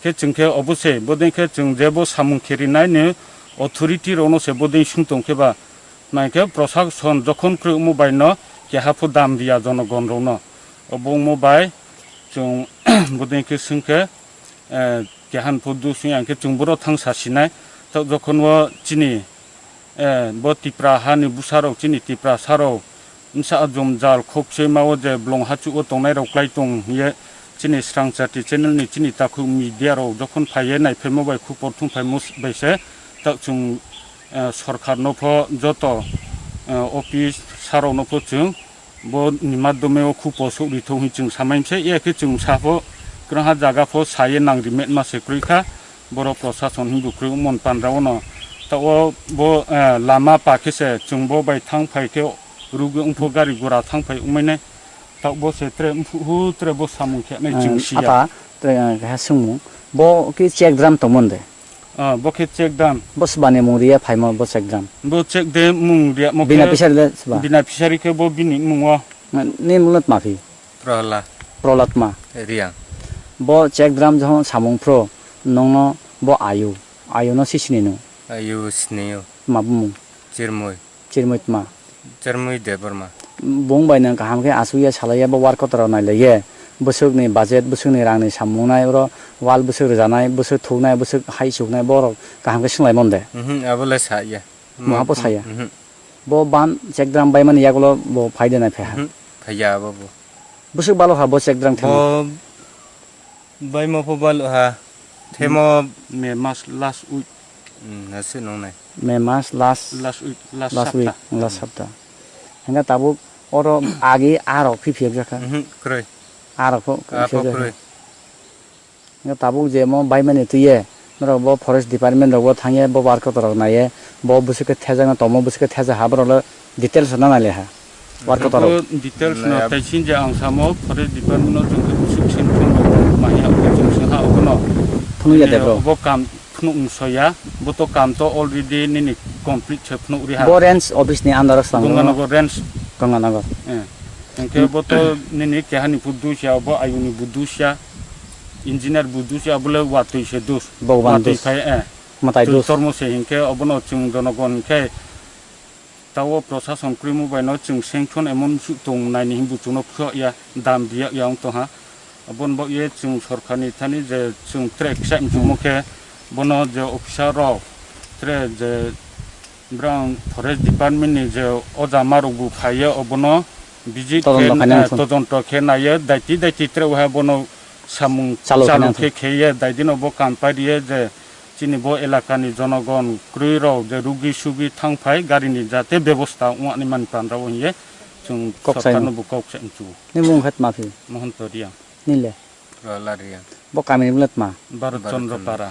Khe chwng khe obo se, bo den khe chwng je bo samung kheri nai ni authority rok no se bo den sung tong khe ba. Nai khe prosason jokhon kwrwi omo bai no keha pho dam riya jonogon rok no. Obo omo bai Chwng bodei khe swng khe, eh, keha ni phudu swng ya khe chwng boro thang sa sinai. Tok jokhon o chini, eh, bo Tipra hani bwsa rok, chini Tiprasa rok bwsa jom jal khok se ma o je blong hachu o tongnai rok klai tong hiye chini Srang Chati channel ni chini takhuk media rok jokhon phaiye nai phaimo bai khupor thung phaimo bai se tok chwng, eh, sorkar no pho joto, eh, office sa rok no pho chwng bo ni madhyome o khupor sok ri thung hi chwng samai se ya khe chwng sa pho kwrwngha jaga pho sa ye nang ri met ma se kwrwi kha. Borok prosason hinwi kwrwi mon pandra o no. Ta o bo, eh, lama pa khe se chwng bo bai thang phai khe rugwi wngpho gari gura thang phai wngmai nai. Ta bo se tre wngphu hu tre bo samung khe nai chwng si ya. Apa, tre, eh, keha swngmung. Bo ki check drum tongmon de? Ah, bo khe check drum. Bo swbani mung riya phaimo bo check drum. Bo check de mung riya mo khe. Bina pisari le swba? Bina pisari khe bo bini mung o. Ni mung le tma phi? Prohlad. Prohlad ma. Riang. Bo check drum jong samung phro nongno bo ayu. Ayu no si sini no. Ayu sini yo. Ma bumung. Chirmui. Chirmui tma. Chirmui Debbarma. Bung bai nang kaham khe asuk ya salai ya bo work kotor nai le ye. Bwswk ni budget, bwswk ni rang ni samung nai oro wall bwswk rwja nai, bwswk thuk nai, bwswk hai suk nai borok kaham khe swng lai mon de. Mhm, abo le sa ya. Mo hapo saya. Mhm. Bo ban check drum bai mani yagulo bo phai de nai phe ha. Mhm. Phaiya abo bo. Bwswk balo ha bo check drum thang. Bo bai mo pho balo ha. Themo May mas last week. Hmm, nasi nong nai. May mas last, last week, last last week, sapta. Last sapta. Hingga tabuk oro agi arok phi phiyok jakha. Mhm, kroi. Arok pho phiyok jakha. Hingke tabuk je mo baimani twiye, norok bo forest department rok bo thangye, bo work kotor rok naiye, bo bwswk khe thejakno tomo, bwswk khe theja ha, borok le details no naile ha. Work kotor rok. Bo details no tai sin je ang samo forest department no chwng khe bwswk sin phone rok mai ha, chwng swng ha obono. Phunuk ya de bro. Bo kam phunuk wng soya, bo to kam to already nini complete se phunuk ri ha. Bo range office ni under o swnam. Ganganagar range. Ganganagar. Eh. Hingke bo to nini keha ni phu dusya, bo ayung ni bo dusya. Engineer bo dusya, bo le watwi se dus. Bhagwan watwi dus. Phai, eh. Matai dus. Tormo se hingke obono chwng jonogon hingke tawo prosason krimo bai no chwng sanction emon su tong nai ni himbu chwngno phiyok ya, dam biyok ya wng tong ha. Aboni bagwi chwng sorkarni thani je chwng tre kisa wngtongmo khe bono je officer rok tre je Borok forest department ni je oja ma rok bo phai ye obono visit khe, todonto khainai eh, todonto khe nai ye daiti daiti tre wahai bono samung chalu khainai khe khe ye daiti no bo kam pai ri ye je chini bo elaka ni jonogon kwrwi rok je rugi sugi thang phai gari ni jate bebosta wng ani mani pandra o hiye chwng kok sai sorkar no bo kok sai mchu. Ni mung khat ma phi? Mohon Toria. Nile? Rola Ria. Bo kami ni bulat ma? Bharat Chandra Para.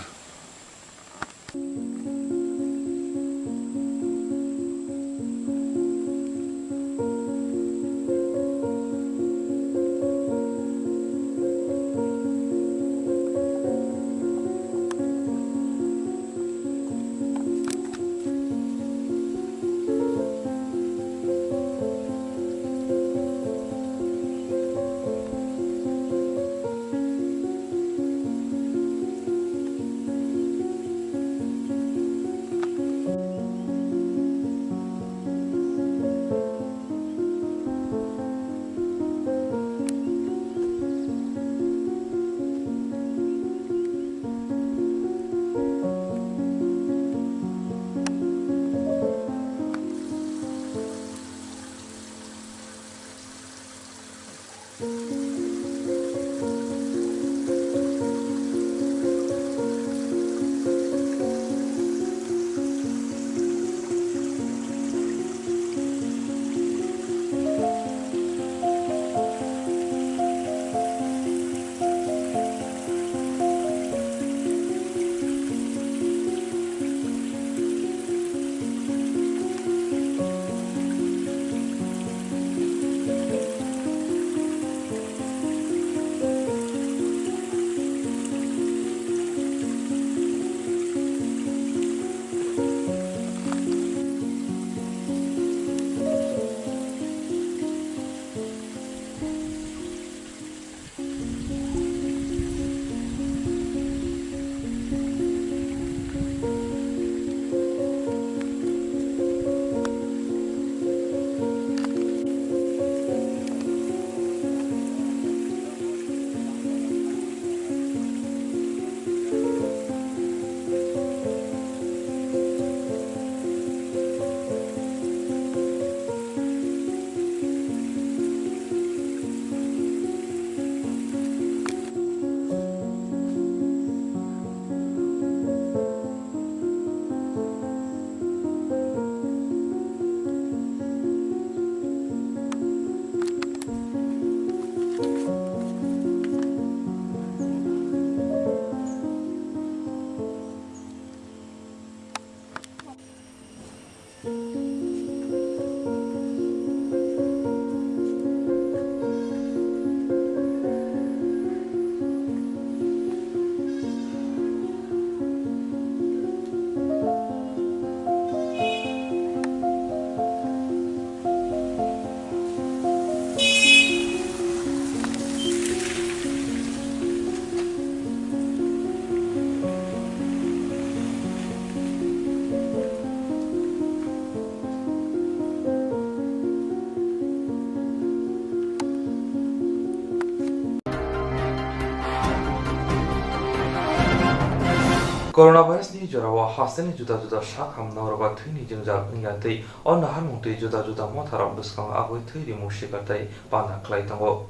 Coronavirus ni jorao hasteni juda juda sak hamnokrogo thwini jwngjal wngya tei o naharmung tei juda juda motharok bwskango agwi thwi rimung sikar tei panda khlai tongo.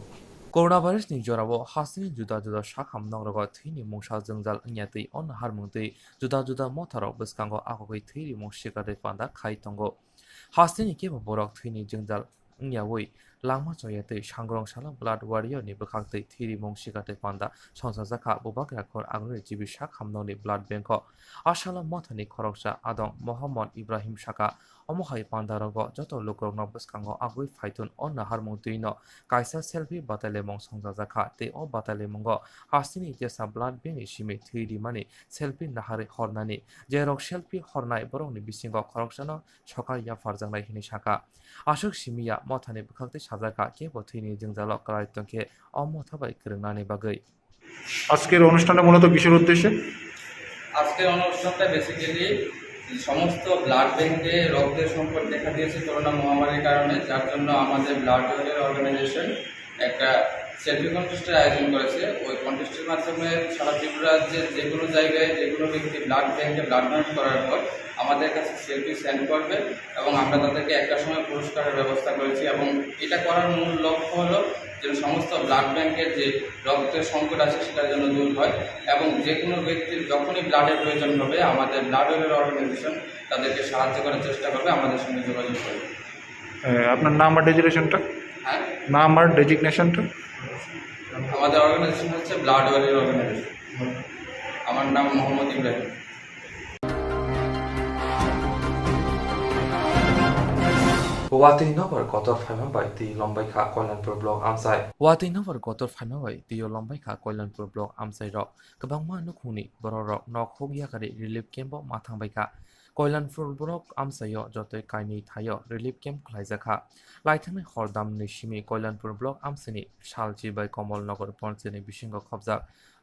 Coronavirus ni jorao hasteni juda juda sak hamnokrogo thwini mungsa jwngjal wngya tei o naharmung tei juda juda motharok bwskango agwi thwi rimung sikar tei panda khai tongo. Hasteni kebo borok thwini jwngjal wngyawi langma choya tei sangrong salo blood warrior ni bwkhak tei thwi rimung sikar tei panda songchajakha. Bubagra khor agroni jibi sak hamnokni blood bank o asalo mothani khoroksa adong Mohammad Ibrahim saka, omo hai pandarogo joto lukurokno bwskango agwi phaithun o naharmung twino kaisa selfie batailaimung songchajakha tei o batailamungo hasteni itihasa blood bank ni simi thwi rimani selfie naharwi hornani, jerok selfie hornai borokni bisingo khoroksano sokar yapharjaknai hinwi saka. Aswk simi ya mothani bwkhak tei sajakha, kebo thwini jwngjalo kwlai tongkhe o motha bai kwrwngnani bagwi. আজকের অনুষ্ঠানটা মূলত কিসের উদ্দেশ্যে? আজকের অনুষ্ঠানটা বেসিক্যালি সমস্ত ব্লাড ব্যাংকে রক্তের সংকট দেখা দিয়েছে করোনা মহামারীর কারণে, যার জন্য আমাদের ব্লাড ডোনার অর্গানাইজেশন একটা সেলফি কন্টেস্টের আয়োজন করেছে। ওই কন্টেস্টের মাধ্যমে সারা ত্রিপুরা রাজ্যের যে কোনো জায়গায় যে কোনো ব্যক্তি ব্লাড ব্যাংকে ব্লাড ডোনেট করার পর আমাদের কাছে সেলফি সেন্ড করবে এবং আমরা তাদেরকে একটা সময় পুরস্কারের ব্যবস্থা করেছি। এবং এটা করার মূল লক্ষ্য হলো যেন সমস্ত ব্লাড ব্যাংকের যে রক্তের সংকট আছে সেটা যেন দূর হয় এবং যে কোনো ব্যক্তির যখনই ব্লাডের প্রয়োজন হবে আমাদের ব্লাড ডোনার অর্গানাইজেশন তাদেরকে সাহায্য করার চেষ্টা করবে, আমাদের সঙ্গে যোগাযোগ করবে। এ, আপনার নাম আর ডেজিগনেশনটা? হ্যাঁ? নাম আর ডেজিগনেশনটা? আমাদের অর্গানাইজেশন হচ্ছে ব্লাড ওয়ারিয়র অর্গানাইজেশন। আমার নাম মোহাম্মদ Ibrahim. Watwi nobar kotor phaima bai twi lombai kha Koilanpur block amchai. Watwi nobar kotor phaima bai twi lombai kha Koilanpur block amchai rok. Kwbangma nukhungni borok rok nok huk yakarwi relief camp o ma thang bai kha. Koilanpur block amchaio jotoi kainwi thaio relief camp khlaijakha. Laithangnai hor damni simi Koilanpur block amchaini Salchi bai Komol Nagar Panchayatni bisingo khopjak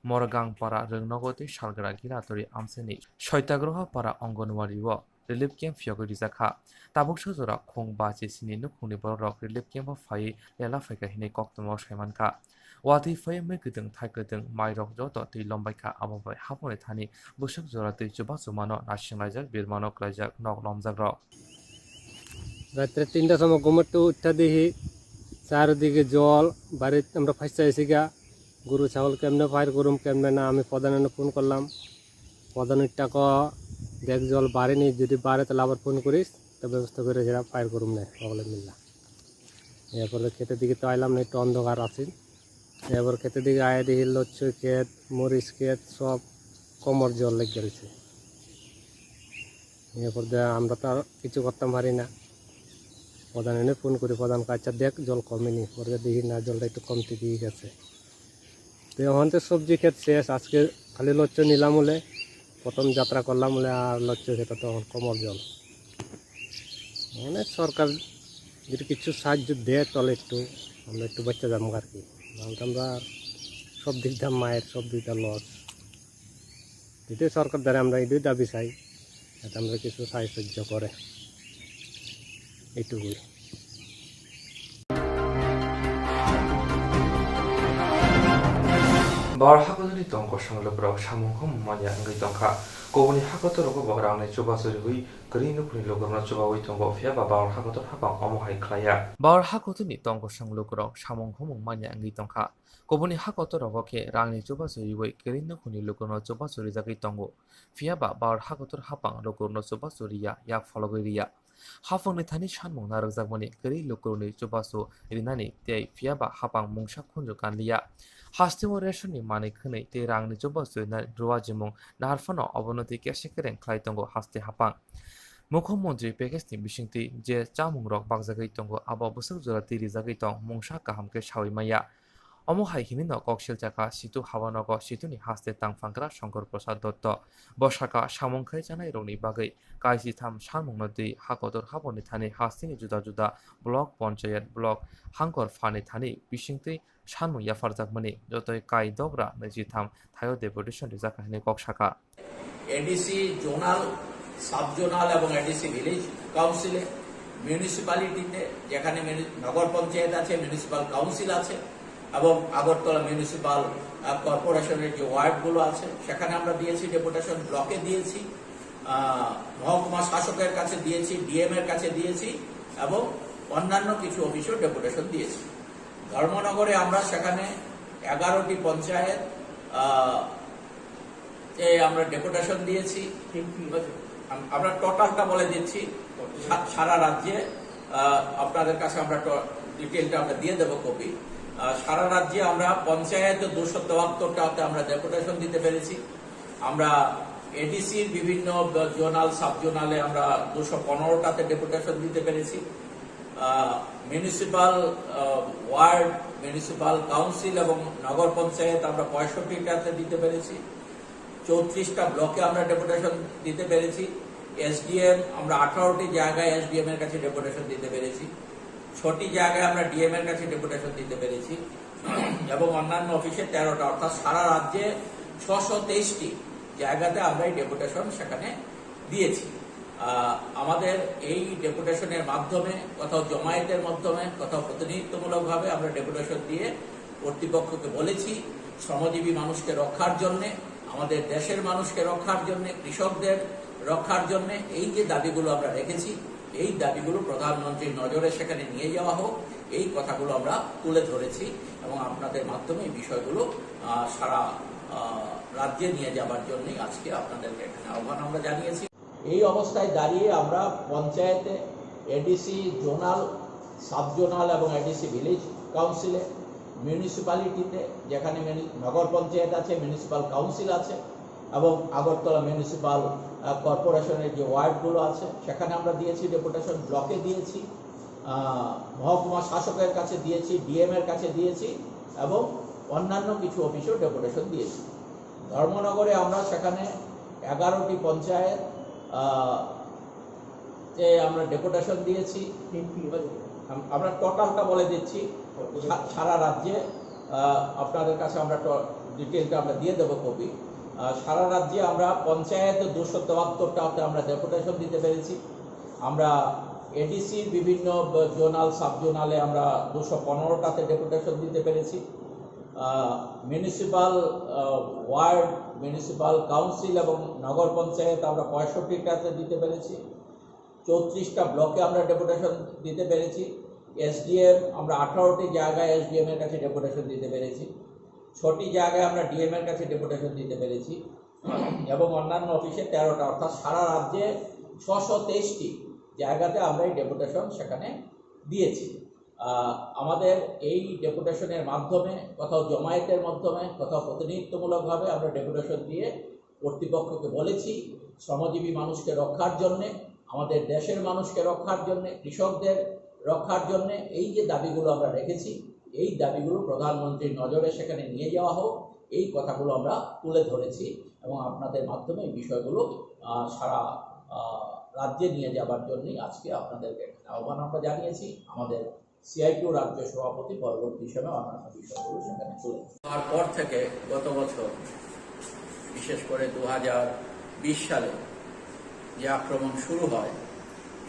Morgang para Rwngnogo tei Salgra Giratori amchaini Soitagroha para Anganwadi o relief camp phiyogwi rijakha. Tabuksa jora khung bachi sini nukhungni borok rok relief camp o phaiwi lela phaikha hinwi koktwmao saimankha. Watwi phaiwi mui kwdwng, thai kwdwng, mairok joto twi lombaikha, abo bai haphangni thani bwswk jora twi chubachu mano, naisinglaijak, birmano klaijak nok lomjakrok. রাত্রে তিনটার সময় ঘুমের তো উঠা দেখি চারিদিকে জল, বাড়িতে আমরা ফাঁসতে আছি গা। গরু ছাগল কেমনে ফায়ার করুম, কেমনে না, আমি প্রধানরে ফোন করলাম। প্রধান ইটা ক, দেখ জল বাড়েনি, যদি বাড়ে তাহলে আবার ফোন করিস, তো ব্যবস্থা করে সেটা ফায়ার করুম না, সকলে মিললা। এরপরে খেতের দিকে তো আইলাম না, একটু অন্ধকার আছে। এবার খেতের দিকে আয়া দেখি লচ্ছই ক্ষেত, মরিচ ক্ষেত সব কোমর জল লেগে রয়েছে। এরপর দে আমরা তো আর কিছু করতাম পারি না। প্রধান এনে ফোন করি, প্রধান কাছে দেখ জল কমেনি, পরে দেখি না জলটা একটু কমতে দিয়ে গেছে। তো এখন তো সবজি ক্ষেত শেষ, আজকে খালি লচ্ছ নিলাম বলে, প্রথম যাত্রা করলাম বলে আর লচ্ছ ক্ষেত তখন কোমর জল। মানে সরকার যদি কিছু সাহায্য দেয় তাহলে একটু আমরা একটু বাঁচতে যাবো আর কি। নাহলে তো আমরা সব দিক দিয়ে মায়ের, সব দিক দিয়ে লস। যদি সরকার দ্বারা আমরা এটাই দাবি চাই, যাতে আমরা কিছু সাহায্য করে, এইটুকুই। Bawar hakotorni tongkosong lukurok samung humung manya wngwi tongkha. Kubuni hakotorogo bo rangni chubachu riwi kwrwi nukhungni lukurokno chubawi tongo, phiya ba Bawar hakotor haphang omo hai khlaiya. Bawar hakotorni tongkosong lukurok samung humung manya wngwi tongkha. Kubuni hakotorogo khe rangni chubachu riwi kwrwi nukhungni lukurokno chubachu rijagwi tongo. Phiya ba Bawar hakotor haphang lukurokno chubachu riya, yak phologwi riya. Haphangni thani sanmung narwkjakmani kwrwi lukurokni chubachu rinani tei phiya ba haphang mungsa khunju kanliya. Hasteo rationni manwi khwnwi tei rangni chubachu rinani rwajimung nahar phano obono twi kesa kereng khlai tongo haste haphang. Mukhyamantri package ni bisingtwi je chamungrok bakjagwi tongo, abo bwswk jora twi rijagwi tong mungsa kaham khe saui manya. Omo hai hinwi no kok silchakha situ hawanogo situni haste tangphangkra Shankar Prasad Dotto. Bo sakha samung khai chanai rokni bagwi kaisitham sanmungno twi hakotor haphangni thani hasteni juda juda block, panchayat, block, hangkor phani thani bisingtwi sanmung yapharjakmani jotoi kai dogra naichitham thaio deputation rijak hinwi kok sakha. ADC zonal, sub zonal এবং ADC village কাউন্সিলে, মিউনিসিপ্যালিটিতে, যেখানে মিউনি-, নগর পঞ্চায়েত আছে, municipal council আছে, এবং আগরতলা মিউনিসিপ্যাল কর্পোরেশনের যে ওয়ার্ডগুলো আছে, সেখানে আমরা দিয়েছি ডেপুটেশন, ব্লকে দিয়েছি, আহ, মহকুমা শাসকের কাছে দিয়েছি, ডিএম এর কাছে দিয়েছি এবং অন্যান্য কিছু অফিসেও ডেপুটেশন দিয়েছি। ধর্মনগরে আমরা সেখানে এগারোটি পঞ্চায়েত আহ, এ আমরা ডেপুটেশন দিয়েছি। আম- আমরা টোটালটা বলে দিচ্ছি, সা- সারা রাজ্যে আহ, আপনাদের কাছে আমরা টো- ডিটেলটা আমরা দিয়ে দেবো কপি। আহ, সারা রাজ্যে আমরা পঞ্চায়েত দুশো তেহাত্তরটাতে আমরা ডেপুটেশন দিতে পেরেছি। আমরা এডিসির বিভিন্ন জোনাল, সাব জোনালে আমরা দুশো পনেরোটাতে ডেপুটেশন দিতে পেরেছি। মিউনিসিপ্যাল ওয়ার্ড, মিউনিসিপ্যাল কাউন্সিল এবং নগর পঞ্চায়েত আমরা পঁয়ষট্টিটাতে দিতে পেরেছি। চৌত্রিশটা ব্লকে আমরা ডেপুটেশন দিতে পেরেছি। এসডিএম আমরা আঠারোটি জায়গায় এসডিএম এর কাছে ডেপুটেশন দিতে পেরেছি। ছটি জায়গায় আমরা ডিএম এর কাছে ডেপুটেশন দিতে পেরেছি। এবং অন্যান্য অফিসে তেরোটা, অর্থাৎ সারা রাজ্যে ছশো তেইশটি জায়গাতে আমরা এই ডেপুটেশন সেখানে দিয়েছি। আহ, আমাদের এই ডেপুটেশনের মাধ্যমে, কোথাও জমায়েতের মাধ্যমে, কোথাও প্রতিনিধিত্বমূলকভাবে আমরা ডেপুটেশন দিয়ে কর্তৃপক্ষকে বলেছি, শ্রমজীবী মানুষকে রক্ষার জন্যে, আমাদের দেশের মানুষকে রক্ষার জন্যে, কৃষকদের রক্ষার জন্যে এই যে দাবিগুলো আমরা রেখেছি, এই দাবিগুলো প্রধানমন্ত্রীর নজরে সেখানে নিয়ে যাওয়া হোক, এই কথাগুলো আমরা তুলে ধরেছি এবং আপনাদের মাধ্যমে এই বিষয়গুলো আহ, সারা আহ, রাজ্যে নিয়ে যাবার জন্যই আজকে আপনাদেরকে এখানে আহ্বান আমরা জানিয়েছি। এই অবস্থায় দাঁড়িয়ে আমরা পঞ্চায়েতে, এডিসি, জোনাল, সাব জোনাল এবং এডিসি ভিলেজ কাউন্সিলে, মিউনিসিপ্যালিটিতে, যেখানে মিউনি- নগর পঞ্চায়েত আছে, মিউনিসিপ্যাল কাউন্সিল আছে এবং আগরতলা মিউনিসিপ্যাল আহ, কর্পোরেশনের যে ওয়ার্ডগুলো আছে, সেখানে আমরা দিয়েছি ডেপুটেশন, ব্লকে দিয়েছি, আহ, মহকুমা শাসকের কাছে দিয়েছি, ডিএম এর কাছে দিয়েছি এবং অন্যান্য কিছু অফিসেও ডেপুটেশন দিয়েছি। ধর্মনগরে আমরা সেখানে এগারোটি পঞ্চায়েত আহ, এ আমরা ডেপুটেশন দিয়েছি। আম- আমরা টোটালটা বলে দিচ্ছি, সা- সারা রাজ্যে আহ, আপনাদের কাছে আমরা টো- ডিটেলটা আমরা দিয়ে দেবো কপি। আহ, সারা রাজ্যে আমরা পঞ্চায়েত দুশো তেহাত্তরটাতে আমরা ডেপুটেশন দিতে পেরেছি। আমরা এডিসির বিভিন্ন জোনাল, সাব জোনালে আমরা দুশো পনেরোটাতে ডেপুটেশন দিতে পেরেছি। মিউনিসিপ্যাল ওয়ার্ড, মিউনিসিপ্যাল কাউন্সিল এবং নগর পঞ্চায়েত আমরা পঁয়ষট্টিটাতে দিতে পেরেছি। চৌত্রিশটা ব্লকে আমরা ডেপুটেশন দিতে পেরেছি। এসডিএম আমরা আঠারোটি জায়গায় এসডিএম এর কাছে ডেপুটেশন দিতে পেরেছি। ছটি জায়গায় আমরা ডিএম এর কাছে ডেপুটেশন দিতে পেরেছি। এবং অন্যান্য অফিসে তেরোটা, অর্থাৎ সারা রাজ্যে ছশো তেইশটি জায়গাতে আমরা এই ডেপুটেশন সেখানে দিয়েছি। আহ, আমাদের এই ডেপুটেশনের মাধ্যমে, কোথাও জমায়েতের মাধ্যমে, কোথাও প্রতিনিধিত্বমূলকভাবে আমরা ডেপুটেশন দিয়ে কর্তৃপক্ষকে বলেছি, শ্রমজীবী মানুষকে রক্ষার জন্যে, আমাদের দেশের মানুষকে রক্ষার জন্যে, কৃষকদের রক্ষার জন্যে এই যে দাবিগুলো আমরা রেখেছি, এই দাবিগুলো প্রধানমন্ত্রীর নজরে সেখানে নিয়ে যাওয়া হোক, এই কথাগুলো আমরা তুলে ধরেছি এবং আপনাদের মাধ্যমে এই বিষয়গুলো আহ, সারা আহ, রাজ্যে নিয়ে যাবার জন্যই আজকে আপনাদেরকে এখানে আহ্বান আমরা জানিয়েছি। আমাদের সিআইটিউ রাজ্য সভাপতি পরবর্তী সময় অন্যান্য বিষয়গুলো সেখানে তুলে ধরবেন। তারপর থেকে গত বছর, বিশেষ করে দু হাজার বিশ সালে যে আক্রমণ শুরু হয়,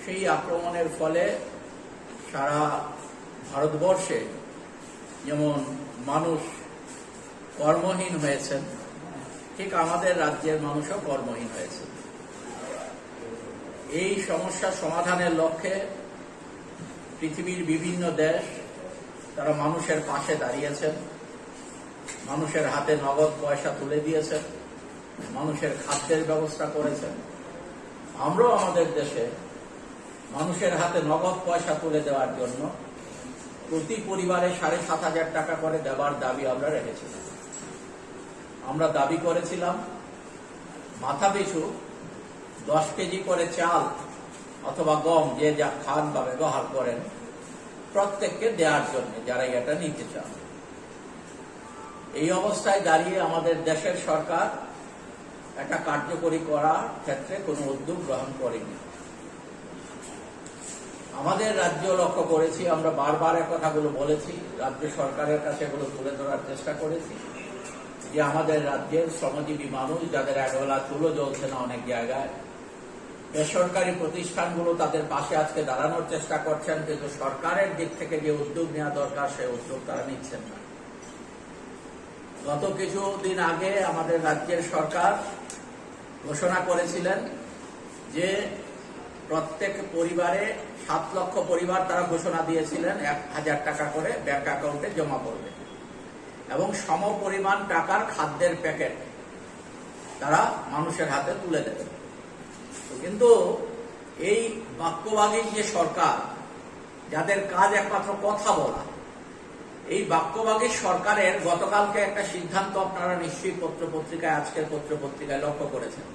সেই আক্রমণের ফলে সারা ভারতবর্ষে যেমন মানুষ কর্মহীন হয়েছেন, ঠিক আমাদের রাজ্যের মানুষও কর্মহীন হয়েছে। এই সমস্যা সমাধানের লক্ষ্যে পৃথিবীর বিভিন্ন দেশ তারা মানুষের পাশে দাঁড়িয়েছেন, মানুষের হাতে নগদ পয়সা তুলে দিয়েছেন, মানুষের খাদ্যের ব্যবস্থা করেছেন। আমরাও আমাদের দেশে মানুষের হাতে নগদ পয়সা তুলে দেওয়ার জন্য প্রতি পরিবারে সাড়ে সাত হাজার টাকা করে দেওয়ার দাবি আমরা রেখেছিলাম। আমরা দাবি করেছিলাম মাথাপিছু দশ কেজি করে চাল অথবা গম, যে যা খান বা ব্যবহার করেন, প্রত্যেককে দেওয়ার জন্য, যারা এটা নিতে চান। এই অবস্থায় দাঁড়িয়ে আমাদের দেশের সরকার এটা কার্যকরী করার ক্ষেত্রে কোনো উদ্যোগ গ্রহণ করেনি। আমাদের রাজ্য লক্ষ্য করেছি, আমরা বারবার এ কথাগুলো বলেছি, রাজ্য সরকারের কাছে এগুলো তুলে ধরার চেষ্টা করেছি যে আমাদের রাজ্যের শ্রমজীবী মানুষ, যাদের একবেলা চুলো জ্বলছে না অনেক জায়গায়, বেসরকারি প্রতিষ্ঠানগুলো তাদের পাশে আজকে দাঁড়ানোর চেষ্টা করছেন, কিন্তু সরকারের দিক থেকে যে উদ্যোগ নেওয়া দরকার, সেই উদ্যোগ তারা নিচ্ছেন না। গত কিছুদিন আগে আমাদের রাজ্যের সরকার ঘোষণা করেছিলেন যে প্রত্যেক পরিবারে সাত লক্ষ পরিবার তারা ঘোষণা দিয়েছিলেন এক হাজার টাকা করে ব্যাংক অ্যাকাউন্টে জমা করবে এবং সম পরিমাণ টাকার খাদ্যের প্যাকেট তারা মানুষের হাতে তুলে দেবে। তো কিন্তু এই বাক্যবাগী যে সরকার, যাদের কাজ একমাত্র কথা বলা, এই বাক্যবাগী সরকারের গতকালকে একটা সিদ্ধান্ত আপনারা নিশ্চয়ই পত্র পত্রিকায়, আজকের পত্র পত্রিকায় লক্ষ্য করেছেন।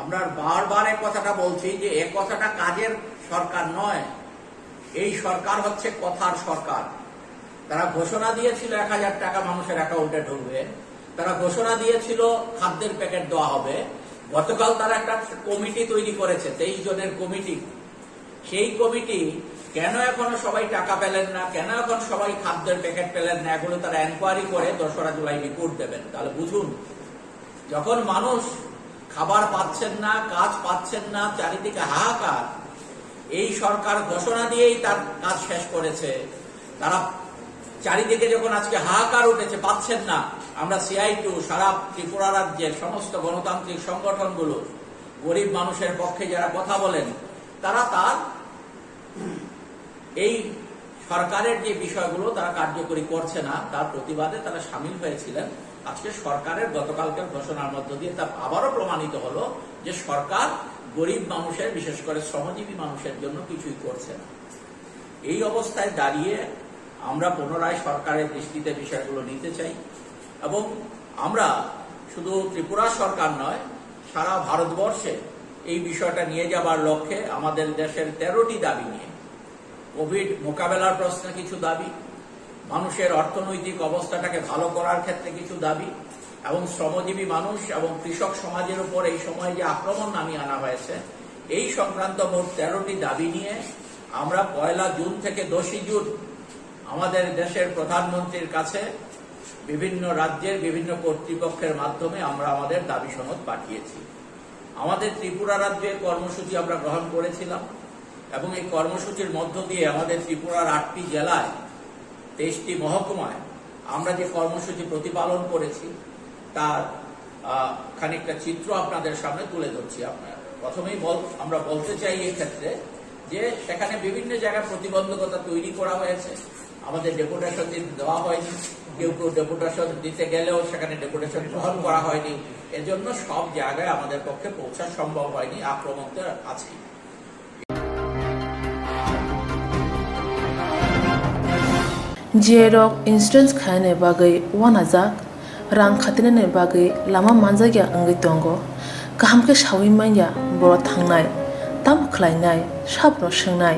আমরা বারবার এক কথাটা বলছি যে এ কথাটা কাজের সরকার নয়, এই সরকার হচ্ছে কথার সরকার। তারা ঘোষণা দিয়েছিল এক হাজার টাকা মানুষের অ্যাকাউন্টে ঢুকবে, তারা ঘোষণা দিয়েছিল খাদ্যের প্যাকেট দেওয়া হবে। গতকাল তারা একটা কমিটি তৈরি করেছে, তেইশ জনের কমিটি। সেই কমিটি কেন এখনো সবাই টাকা পেলেন না, কেন এখন সবাই খাদ্যের প্যাকেট পেলেন না, এগুলো তারা এনকোয়ারি করে দোসরা জুলাই রিপোর্ট দেবেন। তাহলে বুঝুন, যখন মানুষ খাবার পাচ্ছেন না, কাজ পাচ্ছেন না, চারিদিকে হাহাকার, এই সরকার ঘোষণা দিয়েই তার কাজ শেষ করেছে। তারা চারিদিকে যখন আজকে হাহাকার উঠেছে, পাচ্ছেন না, আমরা সিআইটিউ সারা ত্রিপুরা রাজ্যের সমস্ত গণতান্ত্রিক সংগঠনগুলো গরিব মানুষের পক্ষে যারা কথা বলেন, তারা তার এই সরকারের যে বিষয়গুলো তারা কার্যকরী করছে না, তার প্রতিবাদে তারা সামিল হয়েছিলেন। আজকে সরকারের গতকালকের ঘোষণার মধ্য দিয়ে তা আবারও প্রমাণিত হলো যে সরকার গরিব মানুষের, বিশেষ করে শ্রমজীবী মানুষের জন্য কিছুই করছে না। এই অবস্থায় দাঁড়িয়ে আমরা পুনরায় সরকারের দৃষ্টিতে বিষয়গুলো নিতে চাই এবং আমরা শুধু ত্রিপুরা সরকার নয়, সারা ভারতবর্ষে এই বিষয়টা নিয়ে যাবার লক্ষ্যে আমাদের দেশের তেরোটি দাবি নিয়ে কোভিড মোকাবেলার প্রশ্নে কিছু দাবি, মানুষের অর্থনৈতিক অবস্থাটাকে ভালো করার ক্ষেত্রে কিছু দাবি এবং শ্রমজীবী মানুষ এবং কৃষক সমাজের উপর এই সময় যে আক্রমণ নামিয়ে আনা হয়েছে, এই সংক্রান্ত মোট তেরোটি দাবি নিয়ে আমরা পয়লা জুন থেকে দশই জুন আমাদের দেশের প্রধানমন্ত্রীর কাছে বিভিন্ন রাজ্যের বিভিন্ন কর্তৃপক্ষের মাধ্যমে আমরা আমাদের দাবি সনদ পাঠিয়েছি। আমাদের ত্রিপুরা রাজ্যে কর্মসূচি আমরা গ্রহণ করেছিলাম এবং এই কর্মসূচির মধ্য দিয়ে আমাদের ত্রিপুরার আটটি জেলায়, তেইশটি মহকুমায় আমরা যে কর্মসূচি প্রতিপালন করেছি, তার আহ, খানিকটা চিত্র আপনাদের সামনে তুলে ধরছি। আপনার প্রথমেই বল আমরা বলতে চাই এই ক্ষেত্রে যে সেখানে বিভিন্ন জায়গায় প্রতিবন্ধকতা তৈরি করা হয়েছে, আমাদের ডেপুটেশন দিতে দেওয়া হয়নি, কেউ কেউ ডেপুটেশন দিতে গেলেও সেখানে ডেপুটেশন গ্রহণ করা হয়নি। এজন্য সব জায়গায় আমাদের পক্ষে পৌঁছা সম্ভব হয়নি, আক্রমণ তো আছেই। J rok insurance khaina bagwi uanajak, rang khatinani bagwi lama manjakya wngwi tongo. Kaham khe saui manya borok thangnai, tamo khlainai, sabono swngnai.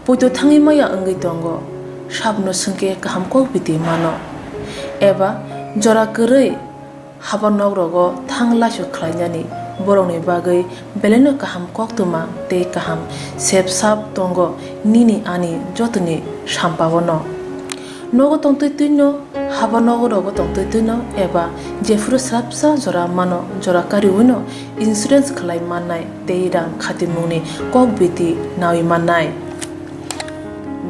Poito thangwi manya wngwi tongo, sabono swngkhe kaham kok biti mano. Eba jora kwrwi haba nok rogo thang laisok khlainani borokni bagwi belaino kaham koktwma tei kaham sep sap tongo nini ani jotoni sampaono. Nogo tongtwi twino, haba nogo rogo tongtwi twino eba jephuru swrapsa jora mano, jora kariwino insurance khlai mannai tei rang khatimungni kok biti nawi mannai.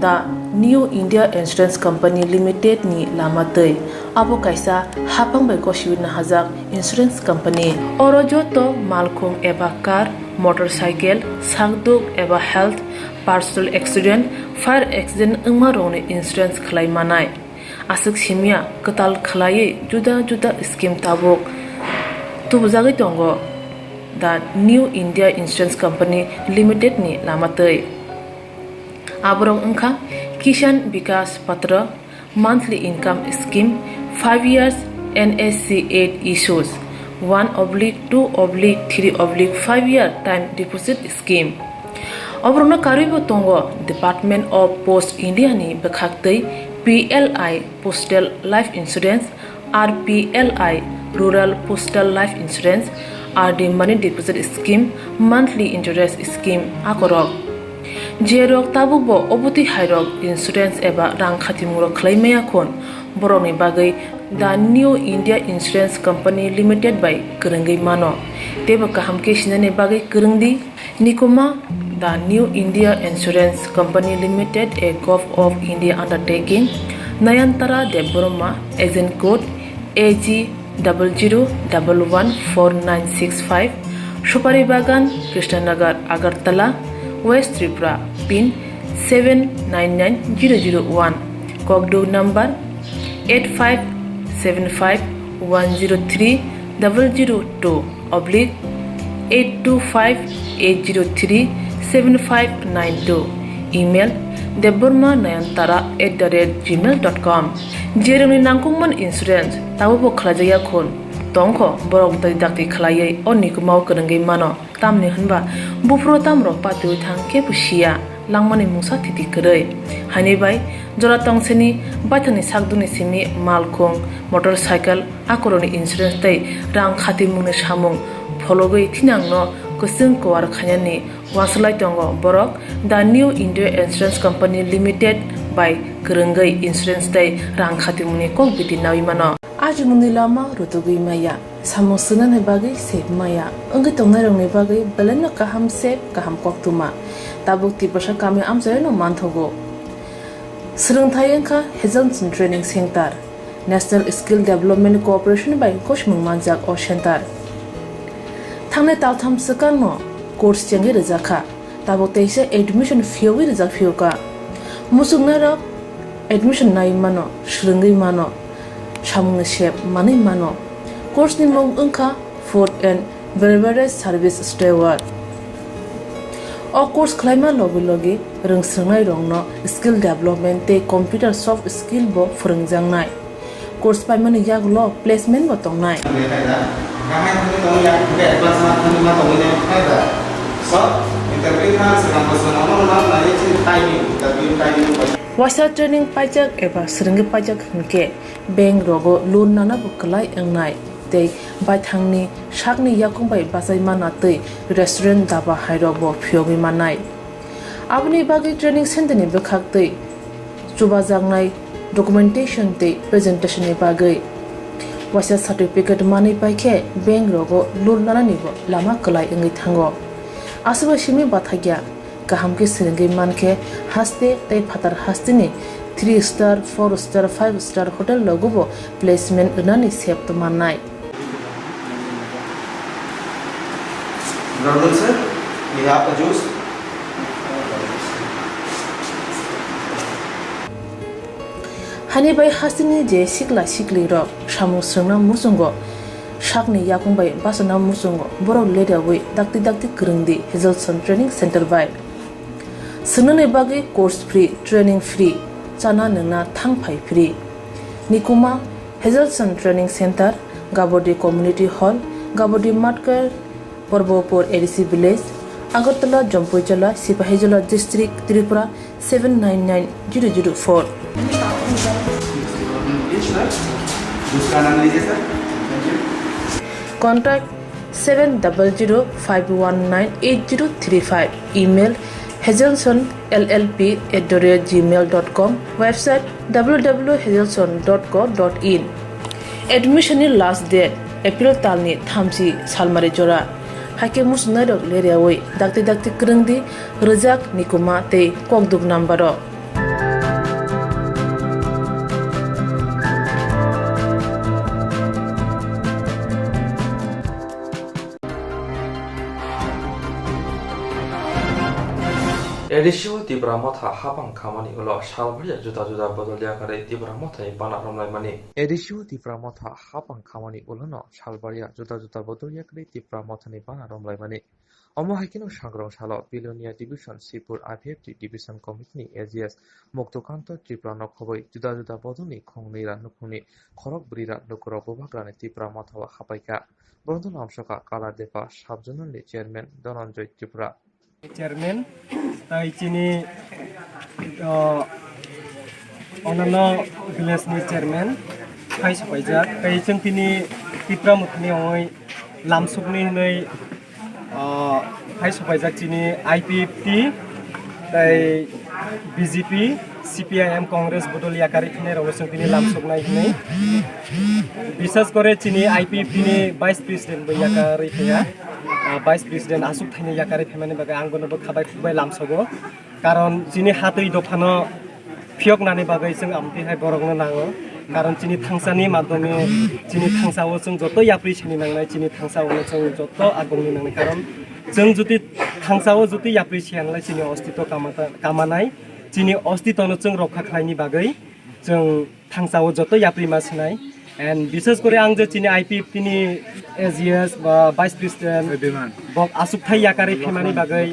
The New India Insurance Company Limited ni lama twi. Abo kaisa haphang bai gosiwi nahajak insurance company. Oro joto malkhung eba car, motorcycle, sakduk eba health, personal accident, fire accident wngma rokni insurance khlai manai. Aswk simya kwtal khlaiwi juda juda scheme tabuk tubujagwi tongo The New India Insurance Company Limited ni lama twi. Aborok wngkha Kisan Vikas Patra, monthly income scheme, five years N S C eight issues, one oblique two oblique three oblique five year time deposit scheme. Oborokno karwibo tongo Department of Post India ni bwkhak twi P L I Postal Life Insurance, R P L I Rural Postal Life Insurance, R D Money Deposit Scheme, Monthly Interest Scheme akorok. Jerok tabukbo obotwi hairok insurance eba rang khatimungrok khlai maya khun, borokni bagwi The New India Insurance Company Limited bai kwrwngwi mano. Teibo kaham khe sinani bagwi kwrwng di. Nikoma, The New India Insurance Company Limited, a Govt of India undertaking, Nayantara Debbarma, Agent Code, A G double zero double one four nine six five, Supari Bagan, Krishnanagar, Agartala, West Tripura, pin seven nine nine zero zero one, Kokduk number eight five seven five one zero three double zero two oblique eight two five eight zero three seven five nine two, email debbarma nayantara at the rate gmail dot com. Jeremni nangkukman insurance, tabukbo khlaijakya khun. Tongkho, borok dakti dakti khlaiwi o nikumao kwrwngwi mano. Tamni hwnba buphuru tamrok patiwi thang kebo siya, langmani mungsa thiti kwrwi. Haini bai jora tongsini baithangni sakdukni simi malkhung, motorcycle, akorokni insurance tei rang khatimungni samung phologwi thinangno kwchwng kuar khainani uansuk lai tongo borok The New India Insurance Company Limited bai kwrwngwi insurance tei rang khatimungni kok biti naui mano. Ajimungni lama rutugwi maya, samung swngnani bagwi sep maya, wngwi tongnairokni bagwi belaino kaham sep, kaham koktwma. Tabuk Tiprasa kami amchaino manthogo. Swrwngthai wngkha Hazelson Training Center, National Skill Development Corporation bai gosimung manjak o center. Thangnai taltham swkangno course chengwi rwjakha, tabuk teisa admission phiyogwi rwjak phiyokha. Muchungnairok admission nai mano, swrwngwi mano, samungni sep manwi mano. Course ni mung wngkha Food and Beverage Service Steward. O course khlaima logi logi rwng swrwngnairokno skill development tei computer soft skill bo phwrwngjaknai. Course paimani yagulo placement bo tongnai. Waisa training paijak eba swrwngwi paijak hwnkhe bank rogo loan nana bo kwlai wngnai tei baithangni sakni yakung bai bachai mana tei restaurant, daba hairok bo phiyogwi mannai. Aboni bagwi training center ni bwkhak tei chubajaknai documentation tei presentation ni bagwi waisa certificate manwi paikhe bank rogo loan nanani bo lama kwlai wngwi thango. Aswkbai simi bathakya. Kaham khe swrwngwi mankhe haste tei phatar hasteni three star, four star, five star hotel rogo bo placement rwnani sep tongmannai. Brother sir, we have a juice. Hani bai hasteni je sikla sikli rok samung swrwngna muchungo, sakni yakung bai bachana muchungo, borok leriawi dakti dakti kwrwngdi Hazelson Training Center bai. Swngnani bagwi course free, training free, chana nwngna thang phai free. Nikuma Hazelson Training Center, Gabodi Community Hall, Gabodi Matkar, Porbopur A D C Village, Agartala, Jampuijala, Sipahijola District, Tripura seven nine nine zero zero four. Contact seven double zero five one nine eight zero three five. Email hazelson L L P at the rate gmail dot com. Website W W W hazelson dot co dot in. Admission ni last date April talni thamchi salmari jora. Haikhe muchungnairok leriawi dakti dakti kwrwngdi rwjak Nikuma tei kokduk number o. A D C o Tipra Motha hapang khamani ulo salbari juda juda bodol yakarwi Tipra Mothani bana romlaimani. A D C o Tipra Motha hapang khamani ulono salbari juda juda bodol yakarwi Tipra Mothani bana romlaimani. Omo hai kheno sangrong salo Bilonia Division, Sipur I P F T Division Committee ni A G S Muktokanto Tripura no khoboi juda juda bodol ni khongnwi ra nukhungni khorok bwrwi ra lukurok bubagra ni Tipra Motha o hapai kha. Bono lamsoka Kala Depa Sub Zonal ni Chairman Dhananjoy Tripura. Chairman, tai chini, o, onano village ni chairman, hai sopaijak. Tai chwng tini Tipra Mothani ongoi lamsukni hinwi, o, hai sopaijak chini I P F T, tai B J P, C P I M, Congress bodol yakarwi phinai rokno chwng tini lamsuknai hinwi. Bisas kore chini I P F T ni Vice President bo yakarwi phaiya. Ah, Vice President aswk thaini yakarwi phaimani bagwi ang bono bo khabai khukbai lamsogo. Karon chini hatwi dophano phiyoknani bagwi chwng amtwi hai borokno nango. Karon chini thangsani madhyome chini thangsao chwng joto yapri sini nangnai, chini thangsao chwng joto agongni nangnai. Karon chwng jodi thangsao jodi yapri siyanglai chini ostito kamata-, kamanai, chini ostitono chwng rokha khlaini bagwi chwng thangsao joto yapri ma sinai. And bishes kore ang je chini I P F T ni A G S ba Vice President bok aswkthai yakarwi phaimani bagwi,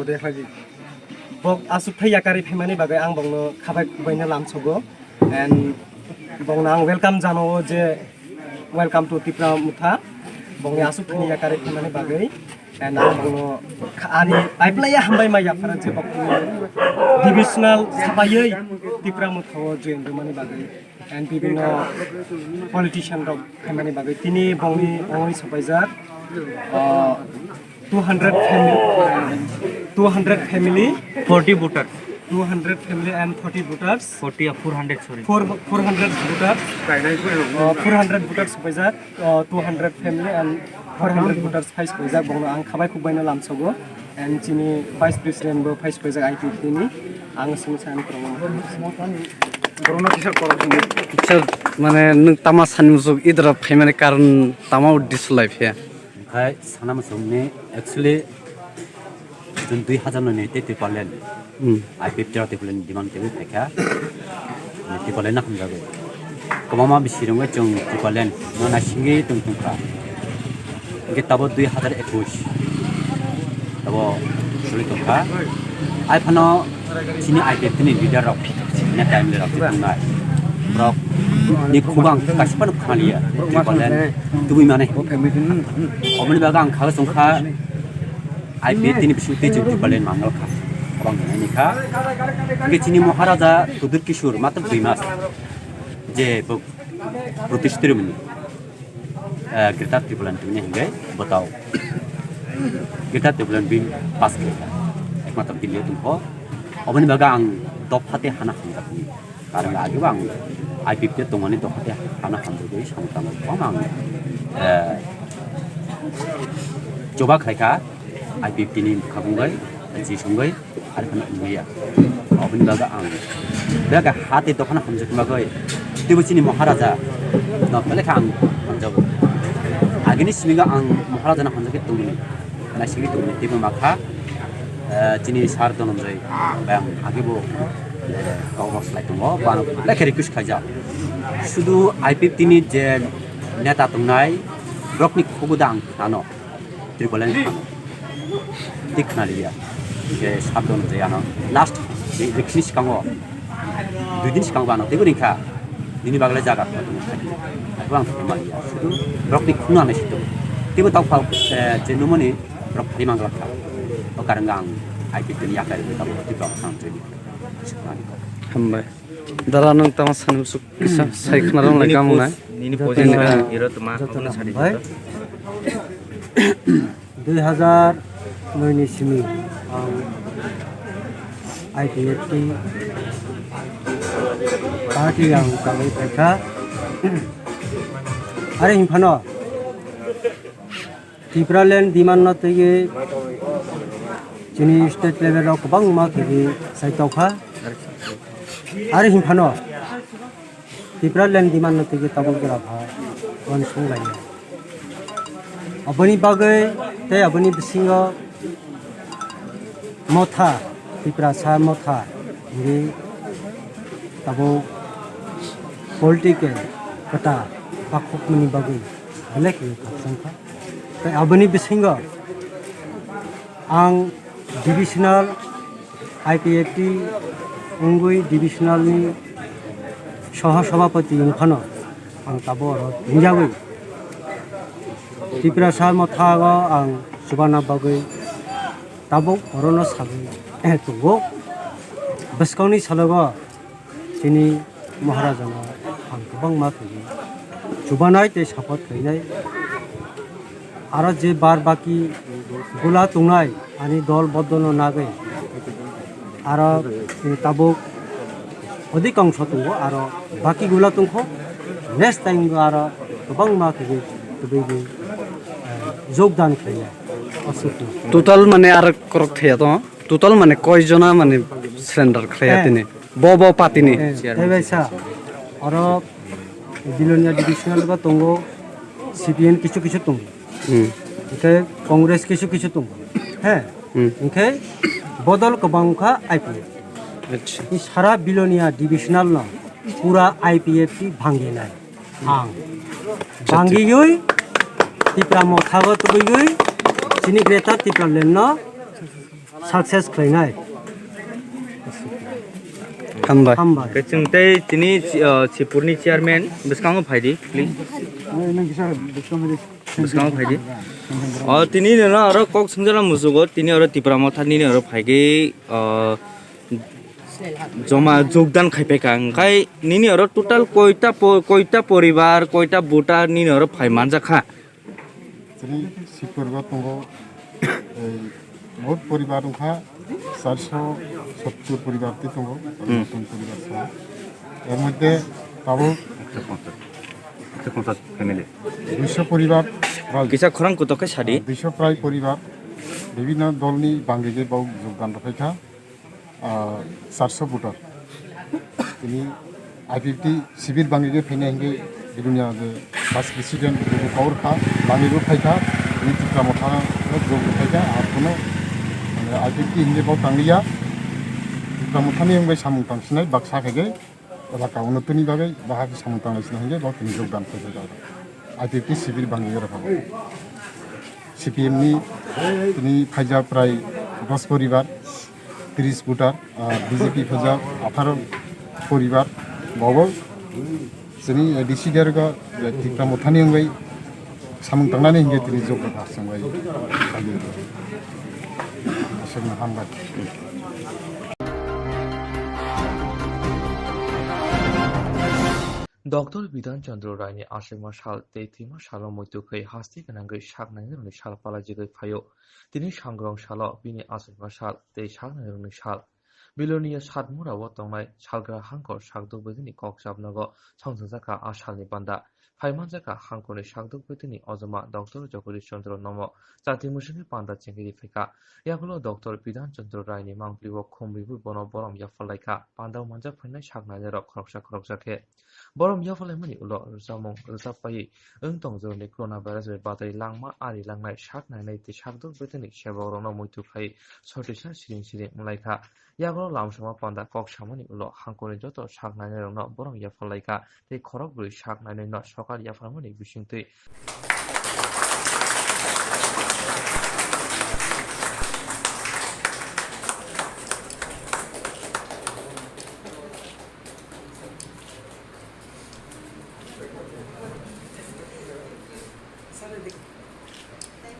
bok aswkthai yakarwi phaimani bagwi ang bokno khabai khubaino lamsogo. And bokno ang welcome janao je welcome to Tipra Motha. Bokni aswkthani yakarwi phaimani bagwi. And ang bokno kha-, ani paiplaiya hambai ma yaphara je bokni divisional sabaywi Tipra Mothao join rwmani bagwi. And bibhinno politician rok phaimani bagwi tini bongni ongwi sopaijak, ah, two hundred family, two hundred family, forty voters. Two hundred family and forty voters. Forty, uh, four hundred, sorry. Four, four hundred voters. Uh, four hundred voters sopaijak, uh, two hundred family and four hundred voters phai sopaijak. Bongno ang khabai khukbaino lamsogo. And chini Vice President bo phai sopaijak I P F T ni. Ang simi sani promo. Corona kisa korok sini. Kisa, mane, nwng tama sani musuk idra phaimani karon tama uddis lai phiya. Khai sana musuk ni actually June dui hazar noi ni tei Tipraland. Hmm. I P F T rok Tipraland demand tebwi phaikha. Tipraland na hamjagwi. Kwbangma bisi rwngwi chwng Tipraland no naisingwi tong tongkha. Hwnkhe tabo dui hazar ekush tabo soli tongkha. Ai phano chini I P F T ni leader rok, neta M L A rok tei tongnai. Borok ni khubang kaisa phano khaliya. Tipraland tubui mani. Oboni bagwi ang kha chwngkha. I P F T ni bisingtwi chwng Tipraland mangal kha. Abang hwnwi kha. Hwnkhe chini Maharaja Tudur Kishore matwk dui mas je bo British termini, eh, Greater Tipraland tongni hwnkhe bwtao Greater Tipraland bini pass khe kha. Ekmatro Delhi o tongkho. Oboni bagwi ang dopha tei hana hamjakni. Karon age bo ang I P F T tongmani dopha tei hano hamjagwi samung tangwi kwbangma ang, eh, choba khlaikha I P F T ni bwkhak wngwi, jis wngwi, ar phano wngya. Oboni bagwi ang bega ha tei dophano hamjakma bagwi teibo chini Maharaja no belai khe ang hamjago. Agini simi ang Maharaja no hamjagwi tongmani. Naisingwi tongmani teibo makha, eh, chini sir Dhananjay bai ang age bo, eh, kok rok slai tongo, bo ano belai khe request khaijak. Sudu I P F T ni je neta tongnai, borokni khugo da ang khnano, Tipraland khnano. Tei khnaliya. Je sir Dhananjay ano last je election ni swkango, dui din swkango ano teibo ringkha, nini bagwi jaga kho tongkha. Abo ang thangmaliya. Sudu borokni khuna nai situ. Teibo tau phal, eh, je numani borok phai manglak kha. O karang ang I P F T ni yakarwi tamo tei borok thang twi. Hambai. Dara nwng tamo sani musuk kisa sai khna rong lai kam nai. Nini post, nini post. Iro tuma, abono sadi. Dui hazar noi ni simi ang I P F T party ang kalai phaikha. Are hinphano Tipraland demand no twiwi chini state level rok kwbangma khebi saitokha. Are hinphano Tipraland demand no twiwi tabuk jora pha uansuk lai. Aboni bagwi tei aboni bisingo Motha, Tiprasa Motha, hwnwi tabuk political kwta pakhukmani bagwi belai khe khakchangkha. Tei aboni bisingo ang divisional I P F T wngwi divisional ni soho sabhapati wngphano ang tabuk oro ringjagwi Tiprasa Mothago ang chubana bagwi tabuk orono sagwi tongo. Bwskangni salogo chini Maharajano ang kwbangma khe chubanai tei support khlainai. Aro je bar baki gula tongnai ani dol bodolno nagwi aro tabuk odhikangso tongo, aro baki gula tongkho, next time bo aro kwbangma khe tubui di, eh, jogdan khlaiya. Aswk no. Total mane aro korok thaya to? Total mane koi jona mane surrender khlaiya tini? Bo, bo party ni? Eh, tei bai sa, oro Bilonia divisional ba tongo, C P M kisu kisu tongo. Hmm. Hingke Congress kisu kisu tongo. He? Hmm. Hingke bodol kwbang wngkha I P F. Acha. I sara Bilonia divisional no pura I P F ti bhanginai. Ang. Acha, acha. Bhangiwi Tipra Motha bo tubui chini Greater Tipraland no success khlainai. Hambai. Hambai. Khe chwng tei tini, uh, Sipurni chairman bwskango phaidi, please. Bwskango phaidi. O, tini no aro kok swngjala musugo, tini aro Tipra Motha nini aro phaigwi, uh, joma jogdan khaipaikha. Hwnkhe nini aro total koita po-, koita poribar, koita voter nini aro phai manjakha? Chini Sipurgo tongo, ei, moot poribar wngkha charso sottur poribar twi tongo, Hmm. notun poribar sa. Er moddhe tabuk Ekso ponchas, ekso ponchas family. Duiso poribar prai, Kisa khorang kutok khe sadi. Duiso prai poribar bibhinno dolni bangwi je bau jogdan rwphaikha. Ah, charso voter. Tini I P F T sibir bangwi khe phainai hingke Bilonia je vice president bubu kaur kha, bangwi bo phai kha, tini Tipra Motha no jog bo phai kha, ar kono, mane, I P F T hingke bo tangliya. Tipra Motha ni wngbai samung tang sinai baksa khe khe elaka unotoni bagwi bahai khe samung tang lai sinai hingke bo tini jogdan phai kha I P F T sibir bangwi rw kha. C P M ni tini phaijak prai dos poribar. Tris voter, ah, B J P phaijak atharo poribar, bobo chini A D C derga, eh, Tipra Mothani wngwi samung tangnani hingke tini jogda songbai. Aswkno hambai. Doctor Bidhan Chandra Rai ni aswkma sal tei thwima salo muitu khe hasti gwnangwi sak nainai rokni sal palai jigwi phaio. Tini sangrong salo bini aswkma sal tei sak nainai rokni sal. Bilonia Satmura o tongnai salgra hangkor sakduk bedini kok chapnogo songchakjaka a salni panda. Phaimanjaka hangkorni sakduk bedini ojoma Doctor Jagadish Chandra nomo chati musungni panda chengri phaikha. Yagulo Doctor Bidhan Chandra Rai ni mangpli o khumriwi bono borom yapharlaikha. Panda o manjak phainai sak nainai rok khoroksa khoroksa khe. Borom yaphalaimani ulo rwchapmung rwchap paiwi wng tong jorani coronavirus bai batwi langma ari langnai sak nainai tei sakduk bedini sebok rokno muitu khai sotisa siring siring wnglaikha. Yagulo lamsama panda kok samani ulo hangkorni joto sak nainai rokno borom yaphalaikha tei khorok brwi sak nainai no sokar yapharmani bisingtwi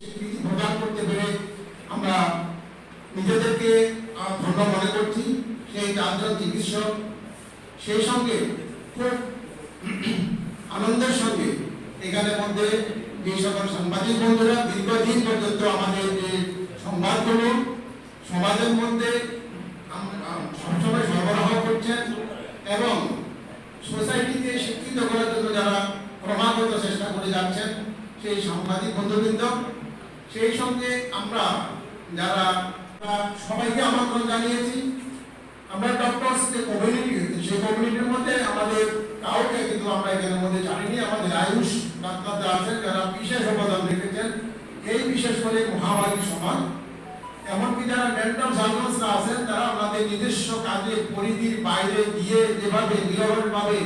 স্বীকৃতি প্রদান করতে পেরে আমরা নিজেদেরকে, আহ, ধন্য মনে করছি। সেই চারজন চিকিৎসক, সেই সঙ্গে খুব আনন্দের সঙ্গে এখানে মধ্যে যে সকল সাংবাদিক বন্ধুরা দীর্ঘদিন পর্যন্ত আমাদের যে সংবাদগুলো সমাজের মধ্যে আম-, আম-, সবসময় সরবরাহ করছেন এবং সোসাইটিকে শিক্ষিত করার জন্য যারা ক্রমাগত চেষ্টা করে যাচ্ছেন, সেই সাংবাদিক বন্ধুবৃন্দ, সেই সঙ্গে আমরা যারা, আমরা সবাইকে আমন্ত্রণ জানিয়েছি। আমরা ডক্টরস যে কমিউনিটি, সেই কমিউনিটির মধ্যে আমাদের কাউকে কিন্তু আমরা এখানের মধ্যে জানিনি। আমাদের আয়ুষ ডাক্তাররা আছেন, যারা বিশেষ অবদান রেখেছেন, এই বিশেষ করে মহামারীর সময়। এমনকি যারা ডেন্টাল সার্জনসরা আছেন, তারা আমাদের নিজস্ব কাজে পরিধির বাইরে গিয়ে যেভাবে নিরলসভাবে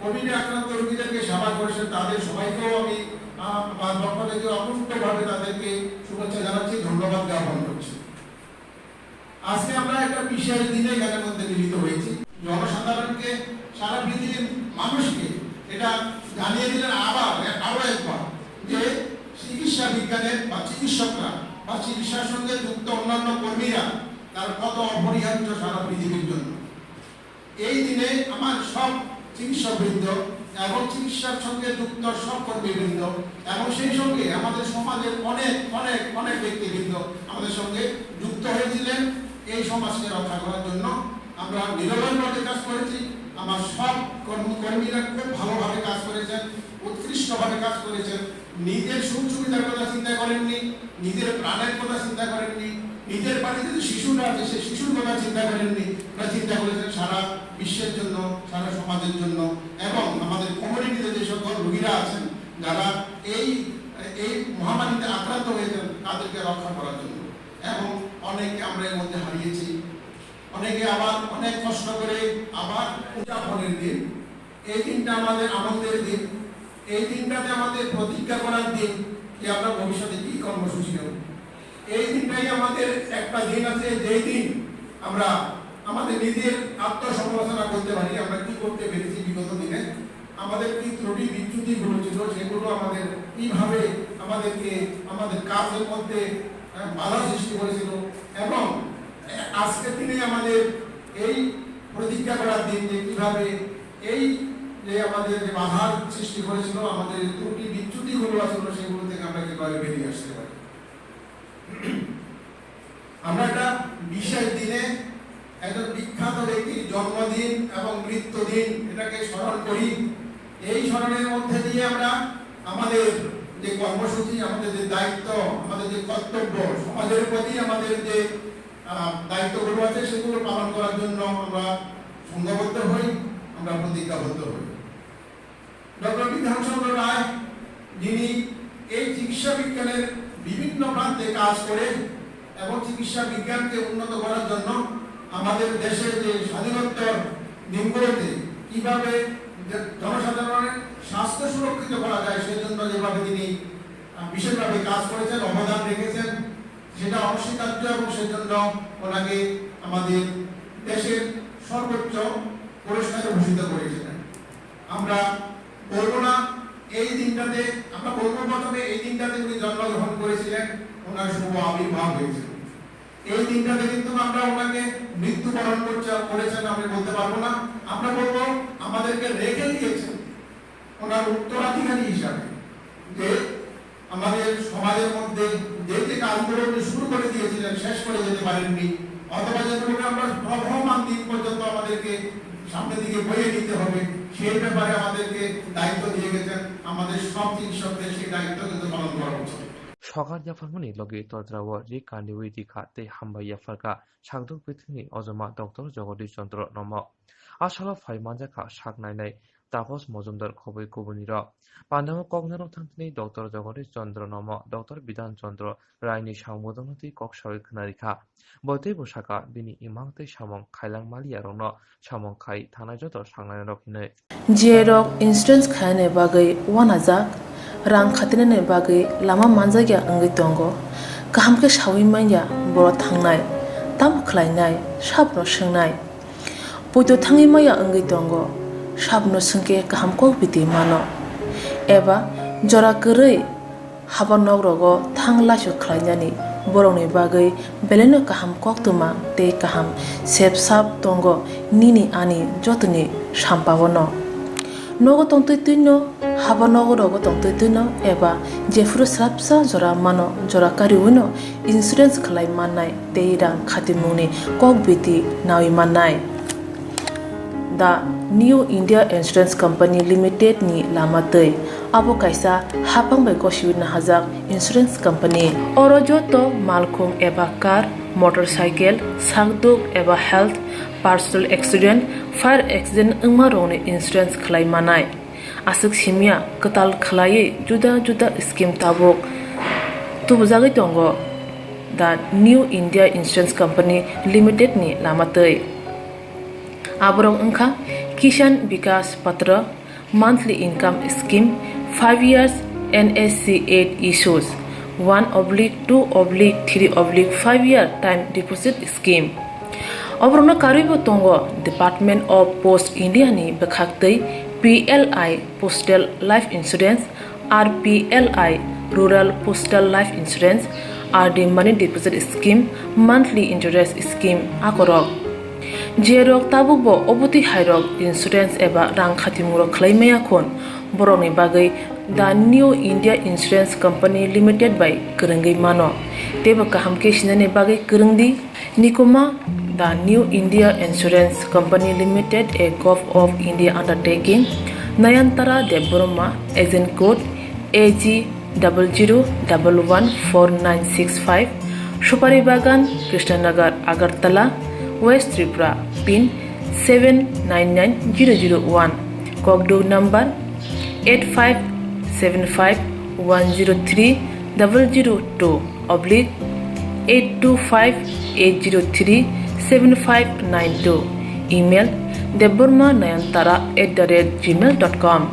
কোভিডে আক্রান্ত রোগীদেরকে সেবা করেছেন, তাদের সবাইকেও আমি, আহ, আমার পক্ষ থেকে অকুণ্ঠভাবে তাদেরকে শুভেচ্ছা জানাচ্ছি, ধন্যবাদ জ্ঞাপন করছি। আজকে আমরা একটা বিশেষ দিনে এখানে মধ্যে মিলিত হয়েছি। জনসাধারণকে, সারা পৃথিবীর মানুষকে এটা জানিয়ে দিলেন আবার, আরো একবার, যে চিকিৎসা বিজ্ঞানের বা চিকিৎসকরা বা চিকিৎসার সঙ্গে যুক্ত অন্যান্য কর্মীরা তারা কত অপরিহার্য সারা পৃথিবীর জন্য। এই দিনে আমার সব চিকিৎসকবৃন্দ এবং চিকিৎসার সঙ্গে যুক্ত সব কর্মীবৃন্দ এবং সেই সঙ্গে আমাদের সমাজের অনেক, অনেক, অনেক ব্যক্তিবৃন্দ আমাদের সঙ্গে যুক্ত হয়েছিলেন এই সমাজকে রক্ষা করার জন্য। আমরা নিরলসভাবে কাজ করেছি। আমার সব কর্ম-, কর্মীরা খুব ভালোভাবে কাজ করেছেন, উৎকৃষ্টভাবে কাজ করেছেন। নিজের সুখ সুবিধার কথা চিন্তা করেননি, নিজের প্রাণের কথা চিন্তা করেননি, নিজের বাড়িতে যে শিশুরা আছে সেই শিশুর কথা চিন্তা করেননি, ওরা চিন্তা করেছেন সারা বিশ্বের জন্য, সারা সমাজের জন্য এবং আমাদের কমিউনিটিতে যে সকল রোগীরা আছেন, যারা এই, এই মহামারীতে আক্রান্ত হয়েছেন, তাদেরকে রক্ষা করার জন্য। এবং অনেককে আমরা এর মধ্যে হারিয়েছি, অনেকে আবার অনেক কষ্ট করে আবার উদযাপনের দিন। এই দিনটা আমাদের আনন্দের দিন। এই দিনটাতে আমাদের প্রতিজ্ঞা করার দিন যে আমরা ভবিষ্যতে কি কর্মসূচি নেব। এই দিনটাই আমাদের একটা দিন আছে, যেই দিন আমরা আমাদের নিজের আত্মসমালোচনা করতে পারি, আমরা কি করতে পেরেছি বিগত দিনে, আমাদের কি ত্রুটি বিচ্যুতিগুলো ছিল, সেগুলো আমাদের কিভাবে আমাদেরকে, আমাদের কাজের মধ্যে, আহ, বাধা সৃষ্টি করেছিল। এবং, আহ, আজকের দিনে আমাদের এই প্রতিজ্ঞা করার দিন যে কিভাবে এই যে আমাদের যে বাধার সৃষ্টি করেছিল, আমাদের যে ত্রুটি বিচ্যুতিগুলো আছিল, সেগুলো থেকে আমরা কিভাবে বেরিয়ে আসতে পারি। আমরা একটা বিশেষ দিনে একজন বিখ্যাত ব্যক্তির জন্মদিন এবং মৃত্যুদিন, এটাকে স্মরণ করি। এই স্মরণের মধ্যে দিয়ে আমরা আমাদের যে কর্মসূচি, আমাদের যে দায়িত্ব, আমাদের যে কর্তব্য, সমাজের প্রতি আমাদের যে, আহ, দায়িত্বগুলো আছে, সেগুলো পালন করার জন্য আমরা সংঘবদ্ধ হই, আমরা প্রতিজ্ঞাবদ্ধ হই। ডক্টর বিধানচন্দ্র রায়, যিনি এই চিকিৎসা বিজ্ঞানের বিভিন্ন প্রান্তে কাজ করে এবং চিকিৎসা বিজ্ঞানকে উন্নত করার জন্য আমাদের দেশে যে স্বাধীনোত্তর দিনগুলোতে কিভাবে জ-, জনসাধারণের স্বাস্থ্য সুরক্ষিত করা যায়, সেজন্য যেভাবে তিনি, আহ, বিশেষভাবে কাজ করেছেন, অবদান রেখেছেন, সেটা অস্বীকার্য এবং সেজন্য ওনাকে আমাদের দেশের সর্বোচ্চ পুরস্কারে ভূষিত করেছিলেন। আমরা বলবো না এই দিনটাতে, আমরা বলবো প্রথমে এই দিনটাতে উনি জন্মগ্রহণ করেছিলেন, ওনার শুভ আবির্ভাব হয়েছিল। এই দিনটাতে কিন্তু আমরা ওনাকে মৃত্যুবরণ করছে, করেছেন আমি বলতে পারবো না। আমরা বলবো আমাদেরকে রেখে দিয়েছেন ওনার উত্তরাধিকারী হিসাবে, যে আমাদের সমাজের মধ্যে যে যে কাজগুলো উনি শুরু করে দিয়েছিলেন, শেষ করে যেতে পারেননি, অথবা যেগুলোকে আমরা প্রবহমান দিন পর্যন্ত আমাদেরকে সামনের দিকে বয়ে নিতে হবে, সেই ব্যাপারে আমাদেরকে দায়িত্ব দিয়ে গেছেন। আমাদের সব চিকিৎসকদের সেই দায়িত্ব কিন্তু পালন করা উচিত। Sokar yapharmani logi todra o ri kandiwi rikha tei hambai yapharkha sakduk bwthwini ojoma Doctor Jagadish Chandra Nomo. A salo phai manjakha sak nainai Tapos Mojumdar khobwi kubunirok. Pandao koknarok thangtini Doctor Jagadish Chandra Nomo, Doctor Bidhan Chandra Raini samung bodolno twi kok sawi khwnarikha. Bo teibo sakha, bini imang tei samung khailang maliyarokno samung khai thanai joto saknairok hinwi. Jiyarok insurance khainani bagwi uanajak, rang khatinani bagwi lama manjakya wngwi tongo. Kaham khe sawi manya borok thangnai, tamo khlainai, sabno swngnai. Poito thangwi maya wngwi tongo, sabno swngkhe kaham kok biti mano. Eba jora kwrwi haba nok rogo thang laisok khlainani borokni bagwi belaino kaham koktwma tei kaham sep sap tongo nini ani jotoni sampao no. Nogo tongtwi twino, haba nogo rogo tongtwi twino eba jephuru swrapsa jora mano, jora kariwino insurance khlai mannai tei rang khatimungni kok biti nawi mannai. The New India Insurance Company Limited ni lama twi. Abo kaisa hapang bai gosiwi nahajak insurance company. Oro joto malkhung eba car, motorcycle, sakduk eba health, personal accident, fire accident wngma rokni insurance khlai manai. Aswk simya kwtal khlaiwi juda juda scheme tabuk tubujagwi tongo the New India Insurance Company Limited ni lama twi. Aborok wngkha Kisan Vikas Patra, monthly income scheme, five years N S C eight issues, one oblique two oblique three oblique five year time deposit scheme. Oborokno karwibo tongo Department of Post India ni bwkhaktwi P L I Postal Life Insurance, R P L I Rural Postal Life Insurance, R D Money Deposit Scheme, Monthly Interest Scheme akorok. Jerok tabukbo obotwi hairok insurance eba rang khatimungrok khlai maya khun, borokni bagwi The New India Insurance Company Limited bai kwrwngwi mano. Teibo kaham khe sinani bagwi kwrwng di. Nikuma, The New India Insurance Company Limited, a Govt of India undertaking, Nayantara Debbarma, agent code A G double zero double one four nine six five, Supari Bagan, Krishnanagar, Agartala, West Tripura, pin seven nine nine zero zero one, kokduk number eight five seven five one zero three double zero two oblique eight two five eight zero three seven five nine two, email debbarma nayantara at the rate gmail dot com.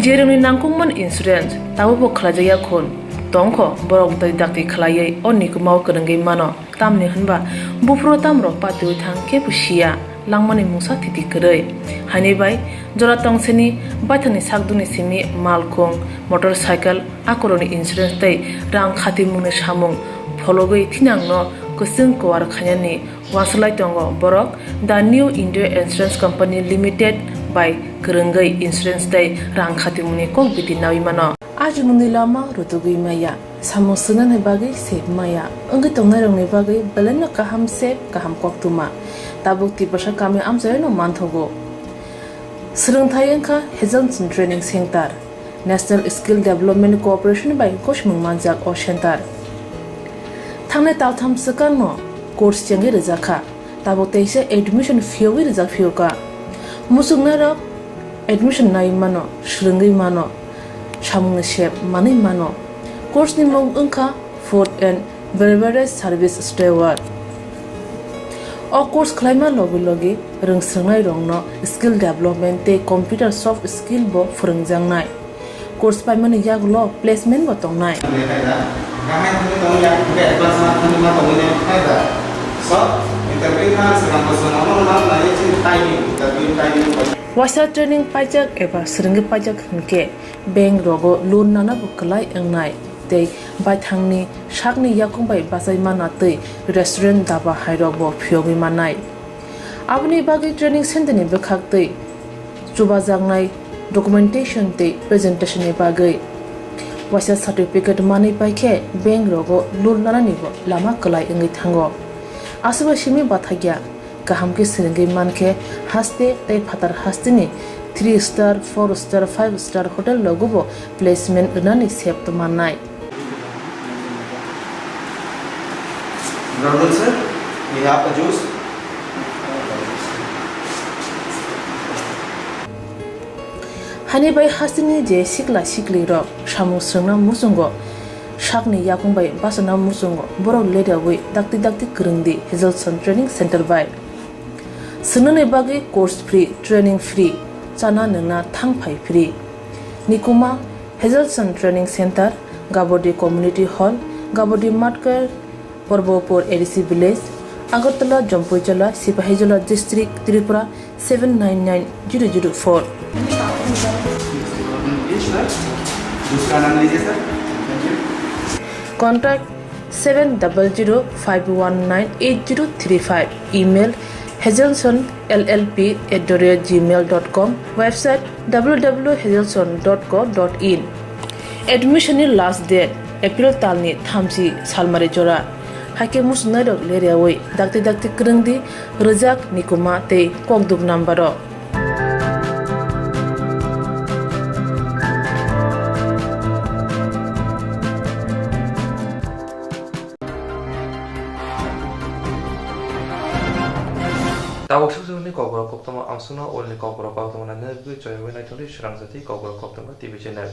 Jerwngni nangkukmani insurance tabukbo khlaijakya khun tongkho, borok dakti dakti khlaiwi o nikumao kwrwngwi mano. Tamni hwnba buphuru tamrok patiwi thang khe bo siya, langmani mungsa thiti kwrwi. Haini bai jora tongseni baithangni sakdukni simi malkhung, motorcycle, akorokni insurance tei rang khatimungni samung phologwi thinangno kwchwng kuar khainani uansuk lai tongo borok The New India Insurance Company Limited bai kwrwngwi insurance tei rang khatimungni kok biti naui mano. Ajimungni lama rutugwi maya. Samung swngnani bagwi sep maya wngwi tongnairokni bagwi belaino kaham sep, kaham koktwma. Tabuk Tiprasa kami amchaino manthogo. Swrwngthai wngkha Hazelson Training Center. National Skill Development Corporation bai gosimung manjak o center. Thangnai taltham swkangno course chengwi rwjakha. Tabuk teisa admission phiyogwi rijak phiyokha. Muchungnairok admission naiwi mano, swrwngwi mano, samungni sep manwi mano. Course ni mung wngkha Food and Beverage Service Steward. O course khlaima logi logi rwngswrwngnairokno skill development tei computer soft skill bo phwrwngjaknai. Course paimani yagulo placement bo tongnai. Waisa training paijak eba swrwngwi paijak hinkhe bank rogo loan nana bo kwlai wngnai tei baithangni sakni yakung bai bachai mana tei restaurant, daba hairok bo phiyogwi mannai. Aboni bagwi training center ni bwkhak tei chubajaknai documentation tei presentation ni bagwi waisa certificate manwi paikhe bank rogo loan nanani bo lama kwlai wngwi thango. Aswkbai simi bathakya kaham khe swrwngwi mankhe haste tei phatar hasteni three star, four star, five star hotel rogo bo placement rwnani sep tongmannai. Brother sir, we have a juice. Hani bai hasteni je sikla sikli rok samung swrwngna muchungo, sakni yakung bai bachana muchungo, borok ledawi dakti dakti kwrwngdi Hazelson Training Center bai. Swngnani bagwi course free, training free, chana nwngna thang phai free. Nikuma Hazelson Training Center, Gabodi Community Hall, Gabodi Matkar, Porbopur A D C Village, Agartala, Jampuijala, Sipahijola District, Tripura seven nine nine zero zero four. दूसरा नाम लीजिए sir. Contact seven double zero five one nine eight zero three five. Email hazelson L L P at the rate gmail dot com, website W W W hazelson dot co dot in. Admission ni last date April talni thamchi salmari jora. Haikhe muchungnairok leriawi dakti dakti kwrwngdi rwjak Nikuma tei kokduk number o. Tabuk sukjwkni kokborok koktwma amsukno ulni kokborok koktwma nai nugwi choyawi naithokdi swrang jati kokborok koktwma T V channel.